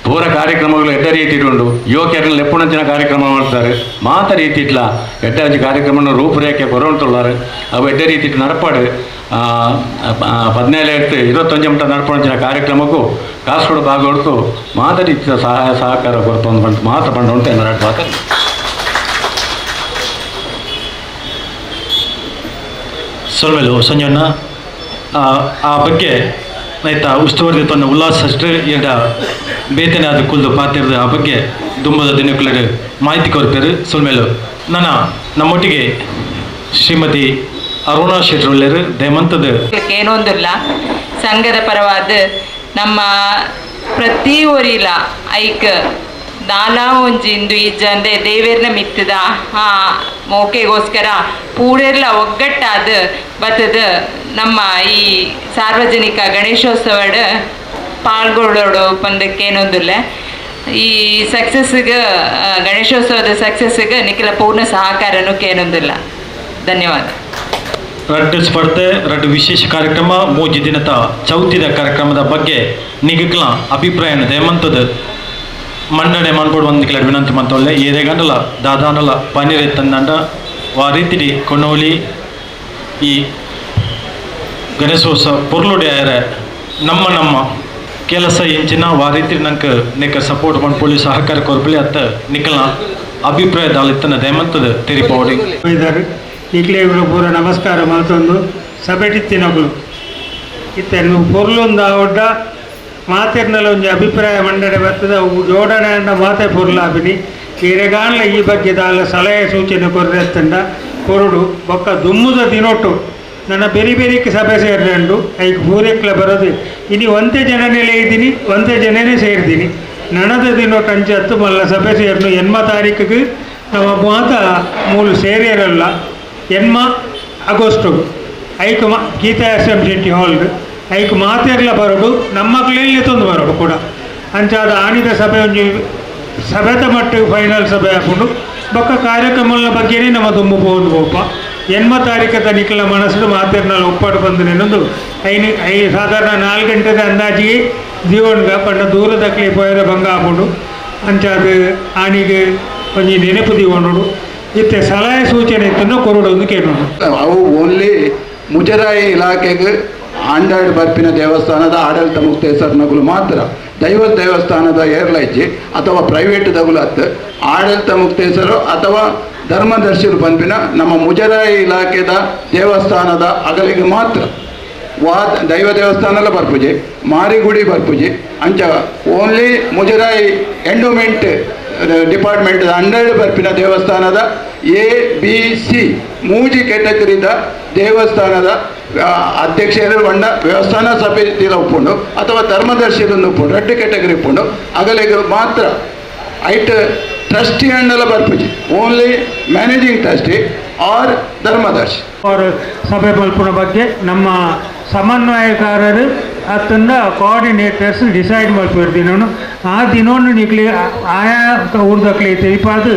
ಪೂರ ಕಾರ್ಯಕ್ರಮಗಳು ಎಡ್ಡ ರೀತಿ ಉಂಡು ಯುವಕರನ್ನ ಲೆಪ್ಪುಣಂಚಿನ ಕಾರ್ಯಕ್ರಮ ಮಾಡ್ತಾರೆ ಮಾತ ರೀತಿ ಇಟ್ಲ ಎಡ್ಡ ಒಂಜಿ ಕಾರ್ಯಕ್ರಮನ ರೂಪುರೇಖೆ ಕೊರೊಂಟುಳ್ಳಾರು ಅವು ಎಡ್ಡ ರೀತಿ ನಡಪಾಡು 17 21 ಮಟ್ಟ ನಡಪುಣಂಚಿನ ಕಾರ್ಯಕ್ರಮಕ್ಕೂ ಕಾಸರಗೋಡು ಭಾಗ ಹೊಡ್ತು ಮಾತ ರೀತಿಯ ಸಹಾಯ ಸಹಕಾರ ಕೊರತು ಬಂತು ಮಾತ್ರ ಪಂಡ ಉಂಟು ಎರಡು ಮಾತು. ಸೊಲ್ಮೆಲು ಸಂಜಣ್ಣ ಆ ಬಗ್ಗೆ ಆಯ್ತಾ ಉಸ್ತುವಾರಿ ತನ್ನ ಉಲ್ಲಾಸ ಅಷ್ಟೇ ಎಡ ಬೇತನೆ ಅದು ಕುಲ್ದು ಪಾತಿರದ ಆ ಬಗ್ಗೆ ದುಂಬದ ದಿನಕ್ಕುಲರು ಮಾಹಿತಿ ಕೊಡ್ತಾರೆ. ಸೊಲ್ಮೇಲು ನನ್ನ ನಮ್ಮೊಟ್ಟಿಗೆ ಶ್ರೀಮತಿ ಅರುಣಾ ಶೆಟ್ಟರುಳ್ಳರು ದಯಮಂತದ ಏನೊಂದಿಲ್ಲ ಸಂಘದ ಪರವಾದ ನಮ್ಮ ಪ್ರತಿ ಒರಿಲ ಐಕ್ ದಾಲಾ ಒಂಜಿ ಇಂದು ಇಜ್ಜಂದೆ ದೇವೇರ್ನ ಮಿತ್ತದ ಆ ಮೋಕೆಗೋಸ್ಕರ ಪೂರೆಲ್ಲ ಒಗ್ಗಟ್ಟಾದ ಬತ್ತದ ನಮ್ಮ ಈ ಸಾರ್ವಜನಿಕ ಗಣೇಶೋತ್ಸವಡ್ ಪಾಲ್ಗೊಳ್ಳೋಡು ಪಂದಕ್ಕೇನೊಂದಿಲ್ಲ. ಈ ಸಕ್ಸಸ್ಗೆ ಗಣೇಶೋತ್ಸವದ ಸಕ್ಸಸ್ಗೆ ನಿಖಿಲ ಪೂರ್ಣ ಸಹಕಾರನೂ ಕೇನೊಂದಿಲ್ಲ. ಧನ್ಯವಾದ. ರಡ್ಡು ಸ್ಪರ್ಧೆ ರಡ್ಡು ವಿಶೇಷ ಕಾರ್ಯಕ್ರಮ ಮೂಜಿ ದಿನದ ಚೌತಿದ ಕಾರ್ಯಕ್ರಮದ ಬಗ್ಗೆ ನಿಗಕ್ಲ ಅಭಿಪ್ರಾಯ ದಯಮಂತದ ಮಂಡನೆ ಮನ್ಪೋಡು ಒಂದು ಕೆಲವು ವಿನಂತಿ ಮಂತೊಳ್ಳೆ ಏರೆಗಂಡಲ ದಾದಾನಲ ಪನ್ನೀರ್ ತಂದಂಡ ವಾ ರೀತಿಡಿ ಕೊನೋಲಿ ಈ ಗಣೇಶೋತ್ಸವ ಪೊರ್ಲುಡೆ ಆಯರೆ ನಮ್ಮ ನಮ್ಮ ಕೆಲಸ ಇಂಚಿನ ವಾ ರೀತಿ ನಂಗೆ ನಿಕ್ಕ ಸಪೋರ್ಟ್ ಮನ್ಪೊಳಿ ಸಹಕಾರ ಕೊರ್ಪಲಿ ಅತ್ತ ನಿಕ್ಕಲ್ನ ಅಭಿಪ್ರಾಯ ದಾಲಿತ್ತನ ದಯಮಂತದ ತೆರಿಪೋಡಿ ಇದ್ದಾರೆ. ಈಗಲೇ ಪೂರ ನಮಸ್ಕಾರ ಮಾತೊಂದು ಸಭೆಟಿತ್ತಿನಗಳು ಇತ್ತೆ ಪೊರ್ಲೊಂದು ಒಡ್ಡ ಮಾತೆರ್ನಲ ಒಂಜಿ ಅಭಿಪ್ರಾಯ ಮಂಡನೆ ಬರ್ತದೆ ಅವು ಜೋಡಣೆ ಅಂಡ ಮಾತೆ ಪೊರ್ಲಾಬಿನಿ ಈರೆಗಾನ್ಲ ಈ ಬಗ್ಗೆ ದಾಲ ಸಲಹೆ ಸೂಚನೆ ಕೊರ್ರೆತ್ತಂಡ ಕೊರಡು ಬೊಕ್ಕ ದುಮ್ಮುದ ದಿನೊಟ್ಟು ನನ್ನ ಬೆರಿ ಬೆರಿಕ್ ಸಭೆ ಸೇರ್ಲಂಡು ಐಕ್ ಪೂರೆಕ್ಲ ಬರೋದು ಇನಿ ಒಂತೆ ಜನನೇ ಇದ್ದೀನಿ ಒಂತೆ ಜನನೇ ಸೇರ್ತೀನಿ ನನದ ದಿನೊಟ್ಟು ಅಂಚೆ ಹತ್ತು ಮಲ್ಲ ಸಭೆ ಸೇರ್ನು ಎನ್ಮ ತಾರೀಕಿಗೆ ನಮ್ಮ ಮಾತ ಮೂಲು ಸೇರಿರಲ್ಲ ಎನ್ಮ ಆಗಸ್ಟು ಐಕ್ ಗೀತಾ S M Shetty ಹಾಲ್ಗೆ ಐಕ್ ಮಾತೆರ್ಲ ಬರೋಡು ನಮ್ಮ ಮಕ್ಕಳಲ್ಲಿ ತಂದು ಬರೋಡು ಕೂಡ ಅಂಚಾದ ಆನಿದ ಸಭೆ ಒಂಜಿ ಸಭೆತ ಮಟ್ಟ ಫೈನಲ್ ಸಭೆ ಹಾಕೊಂಡು ಬೊಕ್ಕ ಕಾರ್ಯಕ್ರಮದ ಬಗ್ಗೆನೇ ನಮ್ಮ ದುಂಬು ಪೋದು ಪೋಪ ಎನ್ಮ ತಾರೀಕದ ನಿಖಲ ಮನಸ್ಸು ಮಾತೆರ್ನಲ್ಲಿ ಒಪ್ಪಾಡು ಬಂದು ಐನು I ಸಾಧಾರಣ 4 ಗಂಟೆದ ಅಂದಾಜಿಗೆ ಜೀವನ್ಗ ಪಂಡ ದೂರದಕ್ಲಿ ಪೋಯರ ಭಂಗ ಹಾಕೊಂಡು ಅಂಚಾದ ಆನಿಗೆ ಒಂಜಿ ನೆನಪು ದೀವೊಂಡು ಇತ್ತೆ ಸಲಹೆ ಸೂಚನೆ ಇತ್ತು ಕೊರಡು ಒಂದು ಕೇಳೋಣ. ಅವು ಓನ್ಲಿ ಮುಜರಾಯಿ ಇಲಾಖೆಗೆ ಆಂಡಾಡ್ ಬರ್ಪಿನ ದೇವಸ್ಥಾನದ ಆಡಳಿತ ಮುಕ್ತೇಸರ್ನಗುಲು ಮಾತ್ರ ದೈವ ದೇವಸ್ಥಾನದ ಏರ್ಲೈಜಿ ಅಥವಾ ಪ್ರೈವೇಟ್ ದಗುಲು ಅತ್ತು ಆಡಳಿತ ಮುಕ್ತೇಸರು ಅಥವಾ ಧರ್ಮದರ್ಶಿರು ಪನ್ಪಿನ ನಮ್ಮ ಮುಜರಾಯಿ ಇಲಾಖೆದ ದೇವಸ್ಥಾನದ ಅಗಲಿಗೆ ಮಾತ್ರ ವಾ ದೈವ ದೇವಸ್ಥಾನಲ ಬರ್ಪುಜಿ ಮಾರಿಗುಡಿ ಬರ್ಪುಜಿ ಅಂಚ only Mujarai endowment department under ಬರ್ಪಿನ ದೇವಸ್ಥಾನದ A B C ಮೂಜಿ ಕೆಟಗರಿದ ದೇವಸ್ಥಾನದ ಅಧ್ಯಕ್ಷರು ಬಣ್ಣ ದೇವಸ್ಥಾನ ಸಭೆ ಉಪ್ಪುಂಡು ಅಥವಾ ಧರ್ಮದರ್ಶಿಗಳನ್ನು ಉಪ್ಪುಂಡು ರಡ್ಡು ಕೆಟಗರಿ ಉಪ್ಪುಂಡು ಅಗಲಿಗೆ ಮಾತ್ರ. ಐಟ್ ಟ್ರಸ್ಟಿ ಅಂಡಲ ಬರ್ಪುಜಿ, only managing trustee R ಧರ್ಮದರ್ಶಿ. ಅವರು ಸಭೆ ಮಲ್ಪುನ ಬಗ್ಗೆ ನಮ್ಮ ಸಮನ್ವಯಕಾರರು ಅತ್ತಂದ ಕೋಆರ್ಡಿನೇಟರ್ಸ್ ಡಿಸೈಡ್ ಮಲ್ಪುವೆರ್ ದಿನನು. ಆ ದಿನವನ್ನು ನಿಕ್ಲಿ ಆಯಾ ಊರ್ದಕ್ಲೆ ತೆರಿಪಾದು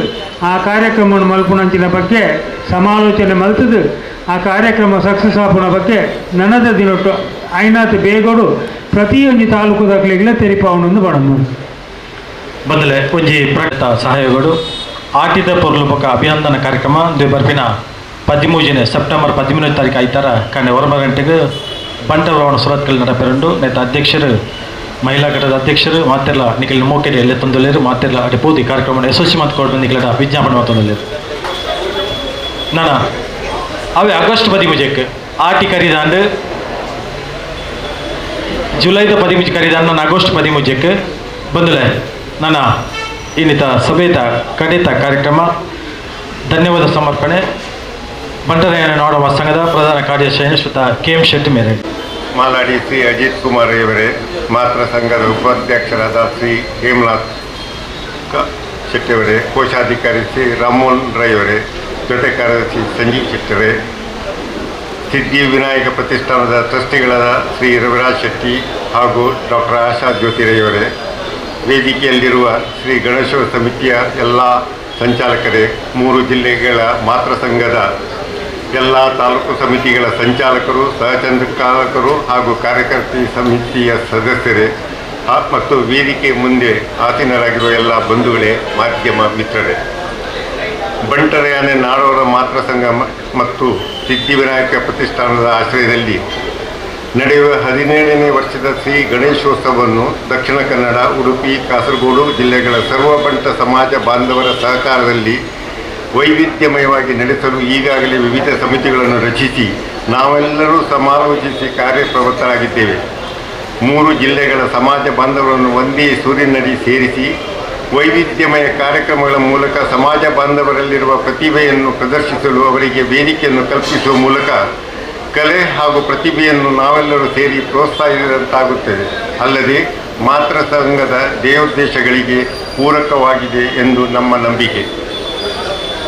ಆ ಕಾರ್ಯಕ್ರಮವನ್ನು ಮಲ್ಪುನಂಚಿನ ಬಗ್ಗೆ ಸಮಾಲೋಚನೆ ಮಲ್ತದು ಆ ಕಾರ್ಯಕ್ರಮ ಸಕ್ಸಸ್ ಆಪುನ ಬಗ್ಗೆ ನನದ ದಿನೊಟ್ಟು ಐನಾತ್ ಬೇಗೋಡು ಪ್ರತಿಯೊಂಜಿ ತಾಲೂಕುದಕ್ಲೆಗ್ಲ ತೆರಿಪಾವಣೊಂದು ಬಡಮು. ಬಂದಲೆ ಒಂಜಿ ಪ್ರಕಟ ಸಹಯೋಗಡು ಆಟಿದ ಪೊರ್ಲು ಬೊಕ ಅಭಿನಂದನ ಕಾರ್ಯಕ್ರಮ ಬರ್ಪಿನ 13ನೇ ಸೆಪ್ಟೆಂಬರ್ 13ನೇ ತಾರೀಕು ಐತಾರ ಕಣ್ಣೆ 9 ಗಂಟೆಗೆ ಬಂಟಭವನ ಸುರತ್ಕಲ್ ನಡಪೆರುಂಡು. ನೇತ ಅಧ್ಯಕ್ಷರು, ಮಹಿಳಾ ಘಟಕದ ಅಧ್ಯಕ್ಷರು ಮಾತೆರ್ಲ ನಿಖಿಲ್ ಮೋಕೆರೆ ಎಲ್ಲ ತಂದೊಲ್ಲೇರು. ಮಾತೆರ್ಲ ಅಡೆ ಪೋದು ಕಾರ್ಯಕ್ರಮ ಯಶಸ್ವಿ ಮಾತುಕೊಡು ನಿಖಿಲ ವಿಜ್ಞಾಪನೆ ಮಾತೊಂದೊಲ್ಲೇರು. ನಾನ ಅವೆ ಆಗಸ್ಟ್ 13ಕ್ಕೆ ಆಟಿ ಕರಿದಾಂಡು, ಜುಲೈದ 13 ಕರಿದಾಂಡು, ನಾನು ಆಗಸ್ಟ್ 13ಕ್ಕೆ ಬಂದಲೆ. ನನ್ನ ಇನ್ನಿತ ಸಭೆತ ಕಡಿತ ಕಾರ್ಯಕ್ರಮ ಧನ್ಯವಾದ ಸಮರ್ಪಣೆ ಬಂಟರಾಯನ ನಾಡವ ಸಂಘದ ಪ್ರಧಾನ ಕಾರ್ಯದರ್ಶಿ ಶ್ರೀಯುತ ಕೆ ಎಂ ಶೆಟ್ಟಿ ಮೇರೆ. ಮಾಲಾಡಿ ಶ್ರೀ ಅಜಿತ್ ಕುಮಾರ್ ಇವರೇ, ಮಾತೃ ಸಂಘದ ಉಪಾಧ್ಯಕ್ಷರಾದ ಶ್ರೀ ಹೇಮನಾಥ್ ಶೆಟ್ಟಿಯವರೇ, ಕೋಶಾಧಿಕಾರಿ ಶ್ರೀ ರಾಮಮೋಹನ್ ರೈಯವರೇ, ಜೊತೆ ಕಾರ್ಯದರ್ಶಿ ಸಂಜೀವ್ ಶೆಟ್ಟರೇ, ಸಿದ್ಧಿ ವಿನಾಯಕ ಪ್ರತಿಷ್ಠಾನದ ಟ್ರಸ್ಟಿಗಳಾದ ಶ್ರೀ ರವಿರಾಜ್ ಶೆಟ್ಟಿ ಹಾಗೂ ಡಾಕ್ಟರ್ ಆಶಾ ಜ್ಯೋತಿರೈಯವರೇ, ವೇದಿಕೆಯಲ್ಲಿರುವ ಶ್ರೀ ಗಣೇಶೋತ್ಸವ ಸಮಿತಿಯ ಎಲ್ಲ ಸಂಚಾಲಕರೇ, 3 ಜಿಲ್ಲೆಗಳ ಮಾತೃ ಸಂಘದ ಎಲ್ಲ ತಾಲೂಕು ಸಮಿತಿಗಳ ಸಂಚಾಲಕರು, ಸಹಸಂಚಾಲಕರು ಹಾಗೂ ಕಾರ್ಯಕರ್ತಿ ಸಮಿತಿಯ ಸದಸ್ಯರೇ ಮತ್ತು ವೇದಿಕೆ ಮುಂದೆ ಆಸೀನರಾಗಿರುವ ಎಲ್ಲ ಬಂಧುಗಳೇ, ಮಾಧ್ಯಮ ಮಿತ್ರರೇ, ಬಂಟರಯಾನೆ ನಾಡೋರ ಮಾತೃ ಸಂಘ ಮತ್ತು ಸಿದ್ಧಿವಿನಾಯಕ ಪ್ರತಿಷ್ಠಾನದ ಆಶ್ರಯದಲ್ಲಿ ನಡೆಯುವ 17ನೇ ವರ್ಷದ ಶ್ರೀ ಗಣೇಶೋತ್ಸವವನ್ನು ದಕ್ಷಿಣ ಕನ್ನಡ, ಉಡುಪಿ, ಕಾಸರಗೋಡು ಜಿಲ್ಲೆಗಳ ಸರ್ವ ಬಂಟ ಸಮಾಜ ಬಾಂಧವರ ಸಹಕಾರದಲ್ಲಿ ವೈವಿಧ್ಯಮಯವಾಗಿ ನಡೆಸಲು ಈಗಾಗಲೇ ವಿವಿಧ ಸಮಿತಿಗಳನ್ನು ರಚಿಸಿ ನಾವೆಲ್ಲರೂ ಸಮಾಲೋಚಿಸಿ ಕಾರ್ಯಪ್ರವೃತ್ತರಾಗಿದ್ದೇವೆ. 3 ಜಿಲ್ಲೆಗಳ ಸಮಾಜ ಬಾಂಧವರನ್ನು ಒಂದೇ ಸೂರಿನಡಿ ಸೇರಿಸಿ ವೈವಿಧ್ಯಮಯ ಕಾರ್ಯಕ್ರಮಗಳ ಮೂಲಕ ಸಮಾಜ ಬಾಂಧವರಲ್ಲಿರುವ ಪ್ರತಿಭೆಯನ್ನು ಪ್ರದರ್ಶಿಸಲು ಅವರಿಗೆ ವೇದಿಕೆಯನ್ನು ಕಲ್ಪಿಸುವ ಮೂಲಕ ಕಲೆ ಹಾಗೂ ಪ್ರತಿಭೆಯನ್ನು ನಾವೆಲ್ಲರೂ ಸೇರಿ ಪ್ರೋತ್ಸಾಹಿಸಿದಂತಾಗುತ್ತದೆ. ಅಲ್ಲದೆ ಮಾತೃ ಸಂಘದ ಧ್ಯೇಯೋದ್ದೇಶಗಳಿಗೆ ಪೂರಕವಾಗಿದೆ ಎಂದು ನಮ್ಮ ನಂಬಿಕೆ.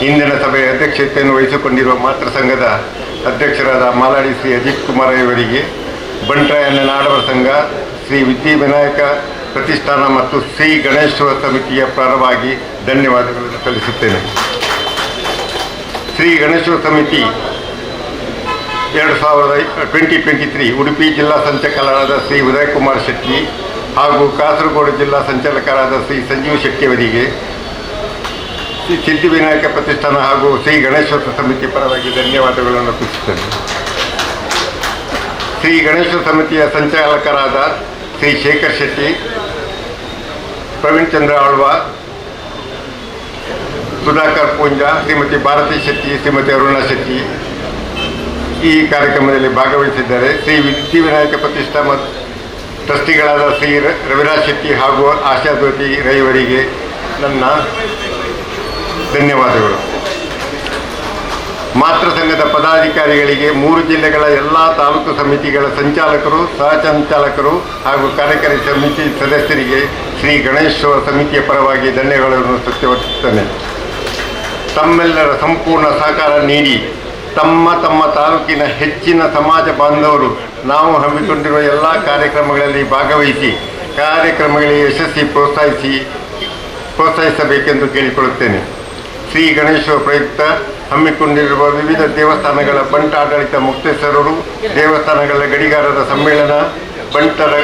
ಇಂದಿನ ಸಭೆಯ ಅಧ್ಯಕ್ಷತೆಯನ್ನು ವಹಿಸಿಕೊಂಡಿರುವ ಮಾತೃ ಸಂಘದ ಅಧ್ಯಕ್ಷರಾದ ಮಾಲಾಡಿ ಶ್ರೀ ಅಜಿತ್ ಕುಮಾರ್ ಇವರಿಗೆ ಬಂಟರಾಯನ ನಾಡವರ ಸಂಘ, ಶ್ರೀ ವಿದ್ಯಾವಿನಾಯಕ ಪ್ರತಿಷ್ಠಾನ ಮತ್ತು ಶ್ರೀ ಗಣೇಶೋತ್ಸವ ಸಮಿತಿಯ ಪರವಾಗಿ ಧನ್ಯವಾದಗಳನ್ನು ಸಲ್ಲಿಸುತ್ತೇನೆ. ಶ್ರೀ ಗಣೇಶೋತ್ಸವ ಸಮಿತಿ 2023 ಉಡುಪಿ ಜಿಲ್ಲಾ ಸಂಚಾಲಕರಾದ ಶ್ರೀ ಉದಯಕುಮಾರ್ ಶೆಟ್ಟಿ ಹಾಗೂ ಕಾಸರಗೋಡು ಜಿಲ್ಲಾ ಸಂಚಾಲಕರಾದ ಶ್ರೀ ಸಂಜೀವ್ ಶೆಟ್ಟಿಯವರಿಗೆ ಶ್ರೀ ಸಿದ್ಧಿವಿನಾಯಕ ಪ್ರತಿಷ್ಠಾನ ಹಾಗೂ ಶ್ರೀ ಗಣೇಶೋತ್ಸವ ಸಮಿತಿ ಪರವಾಗಿ ಧನ್ಯವಾದಗಳನ್ನು ಅರ್ಪಿಸುತ್ತೇನೆ. ಶ್ರೀ ಗಣೇಶ ಸಮಿತಿಯ ಸಂಚಾಲಕರಾದ ಶ್ರೀ ಶೇಖರ್ ಶೆಟ್ಟಿ, ಪ್ರವೀಣ್ ಚಂದ್ರ ಆಳ್ವ, ಸುಧಾಕರ್ ಪೂಂಜಾ, ಶ್ರೀಮತಿ ಭಾರತಿ ಶೆಟ್ಟಿ, ಶ್ರೀಮತಿ ಅರುಣಾ ಶೆಟ್ಟಿ ಈ ಕಾರ್ಯಕ್ರಮದಲ್ಲಿ ಭಾಗವಹಿಸಿದ್ದಾರೆ. ಶ್ರೀ ಸಿದ್ಧಿವಿನಾಯಕ ಪ್ರತಿಷ್ಠಾ ಮತ್ತು ಟ್ರಸ್ಟಿಗಳಾದ ಶ್ರೀ ರವಿರಾಜ್ ಶೆಟ್ಟಿ ಹಾಗೂ ಆಶಾ ಜ್ಯೋತಿ ರೈಯವರಿಗೆ ನನ್ನ ಧನ್ಯವಾದಗಳು. ಮಾತೃ ಸಂಘದ ಪದಾಧಿಕಾರಿಗಳಿಗೆ, 3 ಜಿಲ್ಲೆಗಳ ಎಲ್ಲ ತಾಲೂಕು ಸಮಿತಿಗಳ ಸಂಚಾಲಕರು, ಸಹಸಂಚಾಲಕರು ಹಾಗೂ ಕಾರ್ಯಕಾರಿ ಸಮಿತಿ ಸದಸ್ಯರಿಗೆ ಶ್ರೀ ಗಣೇಶೋತ್ಸವ ಸಮಿತಿಯ ಪರವಾಗಿ ಧನ್ಯವಾದಗಳನ್ನು ಸತ್ಯವರ್ತಿಸುತ್ತೇನೆ. ತಮ್ಮೆಲ್ಲರ ಸಂಪೂರ್ಣ ಸಹಕಾರ ನೀಡಿ ತಮ್ಮ ತಮ್ಮ ತಾಲೂಕಿನ ಹೆಚ್ಚಿನ ಸಮಾಜ ಬಾಂಧವರು ನಾವು ಹಮ್ಮಿಕೊಂಡಿರುವ ಎಲ್ಲ ಕಾರ್ಯಕ್ರಮಗಳಲ್ಲಿ ಭಾಗವಹಿಸಿ ಕಾರ್ಯಕ್ರಮಗಳಿಗೆ ಯಶಸ್ವಿ ಪ್ರೋತ್ಸಾಹಿಸಬೇಕೆಂದು ಕೇಳಿಕೊಳ್ಳುತ್ತೇನೆ. ಶ್ರೀ ಗಣೇಶ ಪ್ರಯುಕ್ತ ಹಮ್ಮಿಕೊಂಡಿರುವ ವಿವಿಧ ದೇವಸ್ಥಾನಗಳ ಬಂಟ ಆಡಳಿತ ಮುಕ್ತೇಸರರು, ದೇವಸ್ಥಾನಗಳ ಗಡಿಗಾರರ ಸಮ್ಮೇಳನ, ಬಂಟರ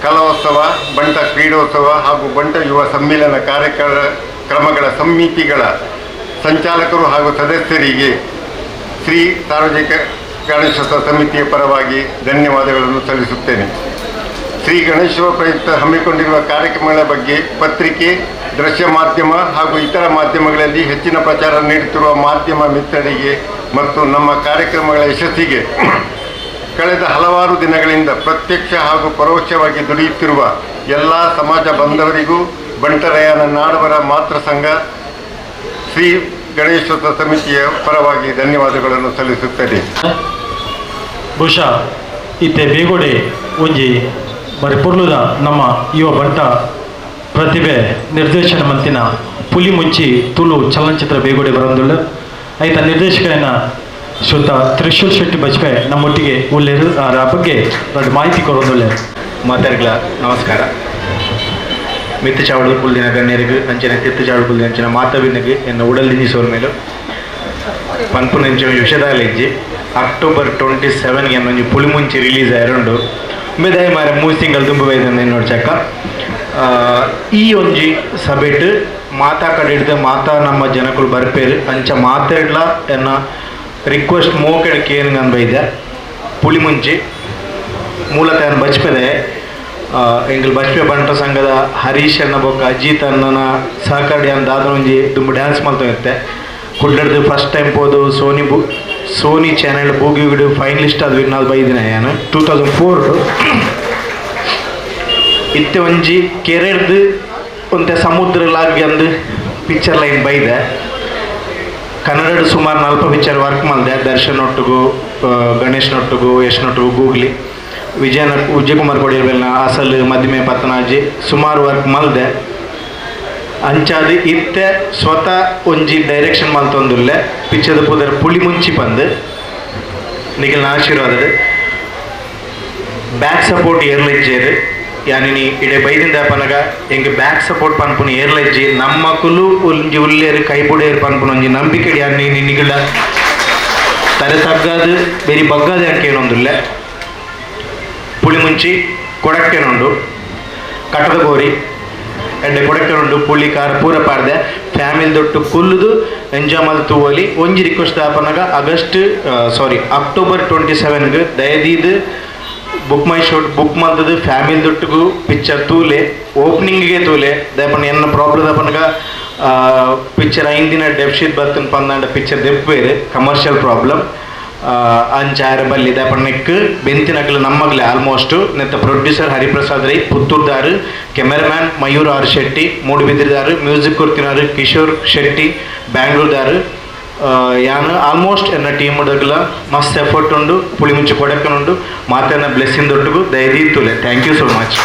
ಕಲೋತ್ಸವ, ಬಂಟ ಕ್ರೀಡೋತ್ಸವ ಹಾಗೂ ಬಂಟ ಯುವ ಸಮ್ಮೇಳನ ಕಾರ್ಯಕ್ರಮಗಳ ಸಮಿತಿಗಳ ಸಂಚಾಲಕರು ಹಾಗೂ ಸದಸ್ಯರಿಗೆ ಶ್ರೀ ಸಾರ್ವಜನಿಕ ಗಣೇಶೋತ್ಸವ ಸಮಿತಿಯ ಪರವಾಗಿ ಧನ್ಯವಾದಗಳನ್ನು ಸಲ್ಲಿಸುತ್ತೇನೆ. ಶ್ರೀ ಗಣೇಶೋತ್ಸವ ಪ್ರಯುಕ್ತ ಹಮ್ಮಿಕೊಂಡಿರುವ ಕಾರ್ಯಕ್ರಮಗಳ ಬಗ್ಗೆ ಪತ್ರಿಕೆ, ದೃಶ್ಯ ಮಾಧ್ಯಮ ಹಾಗೂ ಇತರ ಮಾಧ್ಯಮಗಳಲ್ಲಿ ಹೆಚ್ಚಿನ ಪ್ರಚಾರ ನೀಡುತ್ತಿರುವ ಮಾಧ್ಯಮ ಮಿತ್ರರಿಗೆ ಮತ್ತು ನಮ್ಮ ಕಾರ್ಯಕ್ರಮಗಳ ಯಶಸ್ಸಿಗೆ ಕಳೆದ ಹಲವಾರು ದಿನಗಳಿಂದ ಪ್ರತ್ಯಕ್ಷ ಹಾಗೂ ಪರೋಕ್ಷವಾಗಿ ದುಡಿಯುತ್ತಿರುವ ಎಲ್ಲ ಸಮಾಜ ಬಾಂಧವರಿಗೂ ಬಂಟರಯ್ಯನ ನಾಡವರ ಮಾತೃ ಸಂಘ ಶ್ರೀ ಗಣೇಶೋತ್ಸವ ಸಮಿತಿಯ ಪರವಾಗಿ ಧನ್ಯವಾದಗಳನ್ನು ಸಲ್ಲಿಸುತ್ತೇನೆ. ಬಹುಶಃ ಇತ್ತೆ ಬೇಗೋಡೆ ಒಂಜಿ ಬರಿ ಪೊರ್ಲುದ ನಮ್ಮ ಯುವ ಬಂಟ ಪ್ರತಿಭೆ ನಿರ್ದೇಶನ ಮಂತಿನ ಪುಲಿ ಮುಂಚಿ ತುಳು ಚಲನಚಿತ್ರ ಬೇಗುಡೆ ಬರಂದುಳ್ಳ ಐತ ನಿರ್ದೇಶಕನ ಶ್ರುತ ತ್ರಿಶೂಲ್ ಶೆಟ್ಟಿ ಬಜ್ಪೆ ನಮ್ಮೊಟ್ಟಿಗೆ ಉಳ್ಳೇರು ಆ ಬಗ್ಗೆ ದೊಡ್ಡ ಮಾಹಿತಿ ಕೊಡೋದುಳ್ಳೆ. ಮಾತಾಡ್ಗಳ ನಮಸ್ಕಾರ. ಮಿತ್ತು ಚಾವಡು ಕುಲ್ದಿನ ಗಣ್ಯರಿಗೆ, ಅಂಚನೆ ತಿತ್ತು ಚಾವಡು ಕುಲ್ದಿನ ಅಂಚನೆ ಮಾತವಿನಿಗೆ ಎನ್ನ ಉಡಲ್ ದಿಂಜಿ ಮೇಲು ಪನ್ಪುನಂಚ ವಿಷದಾಲಿಜ್ಜಿ. ಅಕ್ಟೋಬರ್ 27ಗೆ ಒಂಜಿ ಪುಳಿಮುಂಚಿ ರಿಲೀಸ್ ಆಯರುಂಡು. ಉಮೇದಾಯ ಮಾರೆ 3 ತಿಂಗಳು ತುಂಬ ಬೈದಂದು ನೋಡಿ ಚಕ್ಕ. ಈ ಒಂಜಿ ಸಭೆಟ್ ಮಾತಾ ಕಡೆ ಹಿಡ್ದು ಮಾತಾ ನಮ್ಮ ಜನಕುಲು ಬರ್ಪೇರು. ಅಂಚ ಮಾತಾಡ್ಲ ಎನ್ನ ರಿಕ್ವೆಸ್ಟ್ ಮೋಕೆಡ್ ಕೇನ್ ಬೈದೆ. ಪುಳಿಮುಂಚಿ ಮೂಲತಃ ಬಜ್ಪೆದೆ. ಎಂಕುಲು ಬಜ್ಪೆ ಬಂಟ ಸಂಘದ ಹರೀಶ್ ಅನ್ನ ಬೊಕ್ಕ ಅಜಿತ್ ಅಣ್ಣನ ಸಹಕಾರಿ ಅಂತ ದಾದ ಒಂಜಿ ದುಂಬು ಡ್ಯಾನ್ಸ್ ಮಲ್ತೊಂದಿತ್ತೆ. ಕುಡ್ಲಡ್ದು ಫಸ್ಟ್ ಟೈಮ್ ಪೋದು ಸೋನಿ ಬು ಸೋನಿ ಚಾನೆಲ್ ಬೂಗಿ ಫೈನಲಿಸ್ಟ್ ಅದು ವಿನ್ ಆದ್ ಬೈದಿನ ಯಾನು 2004. ಇತ್ತೆ ಒಂಜಿ ಕೆರೆಡ್ದು ಒಂತೆ ಸಮುದ್ರ ಲಾಗಿ ಅಂದು ಪಿಕ್ಚರ್ ಲೈನ್ ಬೈದೆ. ಕನ್ನಡಡ್ ಸುಮಾರು ನಲ್ಪ ಪಿಕ್ಚರ್ ವರ್ಕ್ ಮಲ್ದೆ. ದರ್ಶನ್ ಒಟ್ಟುಗು, ಗಣೇಶ್ ನೊಟ್ಟುಗು, ಯಶ್ ನೊಟ್ಟುಗು, ಗೂಗ್ಲಿ, ವಿಜಯನ ವಿಜಯಕುಮಾರ್ ಕೊಡಿಯರ್ಬೆಲ್ನ ಅಸಲ್ ಮದಿಮೆ ಪತ್ತನಾಜಿ ಸುಮಾರು ವರ್ಕ್ ಮಲ್ದೆ. ಅಂಚಾದ್ ಇತ್ತೆ ಸ್ವತಃ ಒಂಜಿ ಡೈರೆಕ್ಷನ್ ಮಲ್ತೊಂದುಲ್ಲೆ. ಪಿಕ್ಚರ್ದ ಪುದರ್ ಪುಳಿ ಮುಂಚಿ ಪಂದ್. ನಿಖಿಲ್ನ ಆಶೀರ್ವಾದಡ್ ಬ್ಯಾಕ್ ಸಪೋರ್ಟ್ ಏರ್ಲೈಜ್ಜೇರು. ಯಾನಿನಿ ಇಡೆ ಬೈದಿಂದ ಪನಗ ಎಂಕ್ ಬ್ಯಾಕ್ ಸಪೋರ್ಟ್ ಪನ್ಪುನ ಏರ್ಲೈಜ್ಜಿ. ನಮ್ಮಕುಲು ಒಂಜಿ ಉಲ್ಲೇರು, ಕೈಬುಡೇರು ಪನ್ಪುನ ಒಂಜಿ ನಂಬಿಕೆ. ಯಾನಿ ನಿಗಳ ತರೆ ತಗ್ಗಾದು ಬೆರಿ ಬಗ್ಗಾದ ಯಾಕೆ. ಪುಳಿ ಮುಂಚಿ ಕೊಡಕ್ಕೆನುಂಡು, ಕಟ್ಟದ ಗೋರಿ ಎಡ್ಡೆ ಕೊಡಕ್ಕೆನುಂಡು. ಪುಳಿ ಖಾರ ಪೂರ ಪಾಡ್ದೆ ಫ್ಯಾಮಿಲಿ ದೊಟ್ಟು ಕುಲ್ಲುದು ಎಂಜಾಯ್ ಮಲ್ತ್ ತೂವೊಲಿ. ಒಂಜಿ ರಿಕ್ವೆಸ್ಟ್ ದಾಪನಗ ಆಗಸ್ಟ್ ಸಾರಿ ಅಕ್ಟೋಬರ್ 27ಗ್ ದಯದೀದ್ ಬುಕ್ ಮೈ ಶೋಟ್ ಬುಕ್ ಮಲ್ತದು ಫ್ಯಾಮಿಲಿ ದೊಟ್ಟುಗು ಪಿಕ್ಚರ್ ತೂಲೆ, ಓಪನಿಂಗ್ಗೆ ತೂಲೆ. ದಯಪಂಡ ಎನ್ನ ಪ್ರಾಬ್ಲಮ್ ದಾಪನಗ ಪಿಕ್ಚರ್ 5 ದಿನ ಡೆಪ್ಶೀಟ್ ಬರ್ತನ್ ಪಂದಾಂಡ ಪಿಕ್ಚರ್ ದೆಪ್ಪೇರು, ಕಮರ್ಷಿಯಲ್ ಪ್ರಾಬ್ಲಮ್ ಅಂಚ ಆರೆ ಬಲ್ಲಿ. ದಯಪಂಡ ನೆಕ್ ಬೆಂತಿನಕ್ಲು ನಮ್ಮಗ್ಲೆ ಆಲ್ಮೋಸ್ಟ್. ನೆತ್ತ ಪ್ರೊಡ್ಯೂಸರ್ ಹರಿಪ್ರಸಾದ್ ರೈ ಪುತ್ತೂರ್ದಾರು, ಕೆಮೆರಾಮ್ಯಾನ್ ಮಯೂರ್ ಆರ್ ಶೆಟ್ಟಿ ಮೂಡುಬಿದ್ರಿದಾರು, ಮ್ಯೂಸಿಕ್ ಕೊರ್ತಿನಾರು ಕಿಶೋರ್ ಶೆಟ್ಟಿ ಬ್ಯಾಂಗ್ಳೂರ್ದಾರು. ಯಾನ್ ಆಲ್ಮೋಸ್ಟ್ ಎನ್ನ ಟೀಮ್ ದಗ್ಲ ಮಸ್ತ್ ಎಫರ್ಟ್ ಉಂಡು. ಪುಳಿ ಮುಂಚೆ ಕೊಡಕ್ಕನುಂಡು. ಮಾತೆನ್ನ blessing ದೊಟ್ಟುಗು ದಯದೀತುಲೆ. Thank you so much.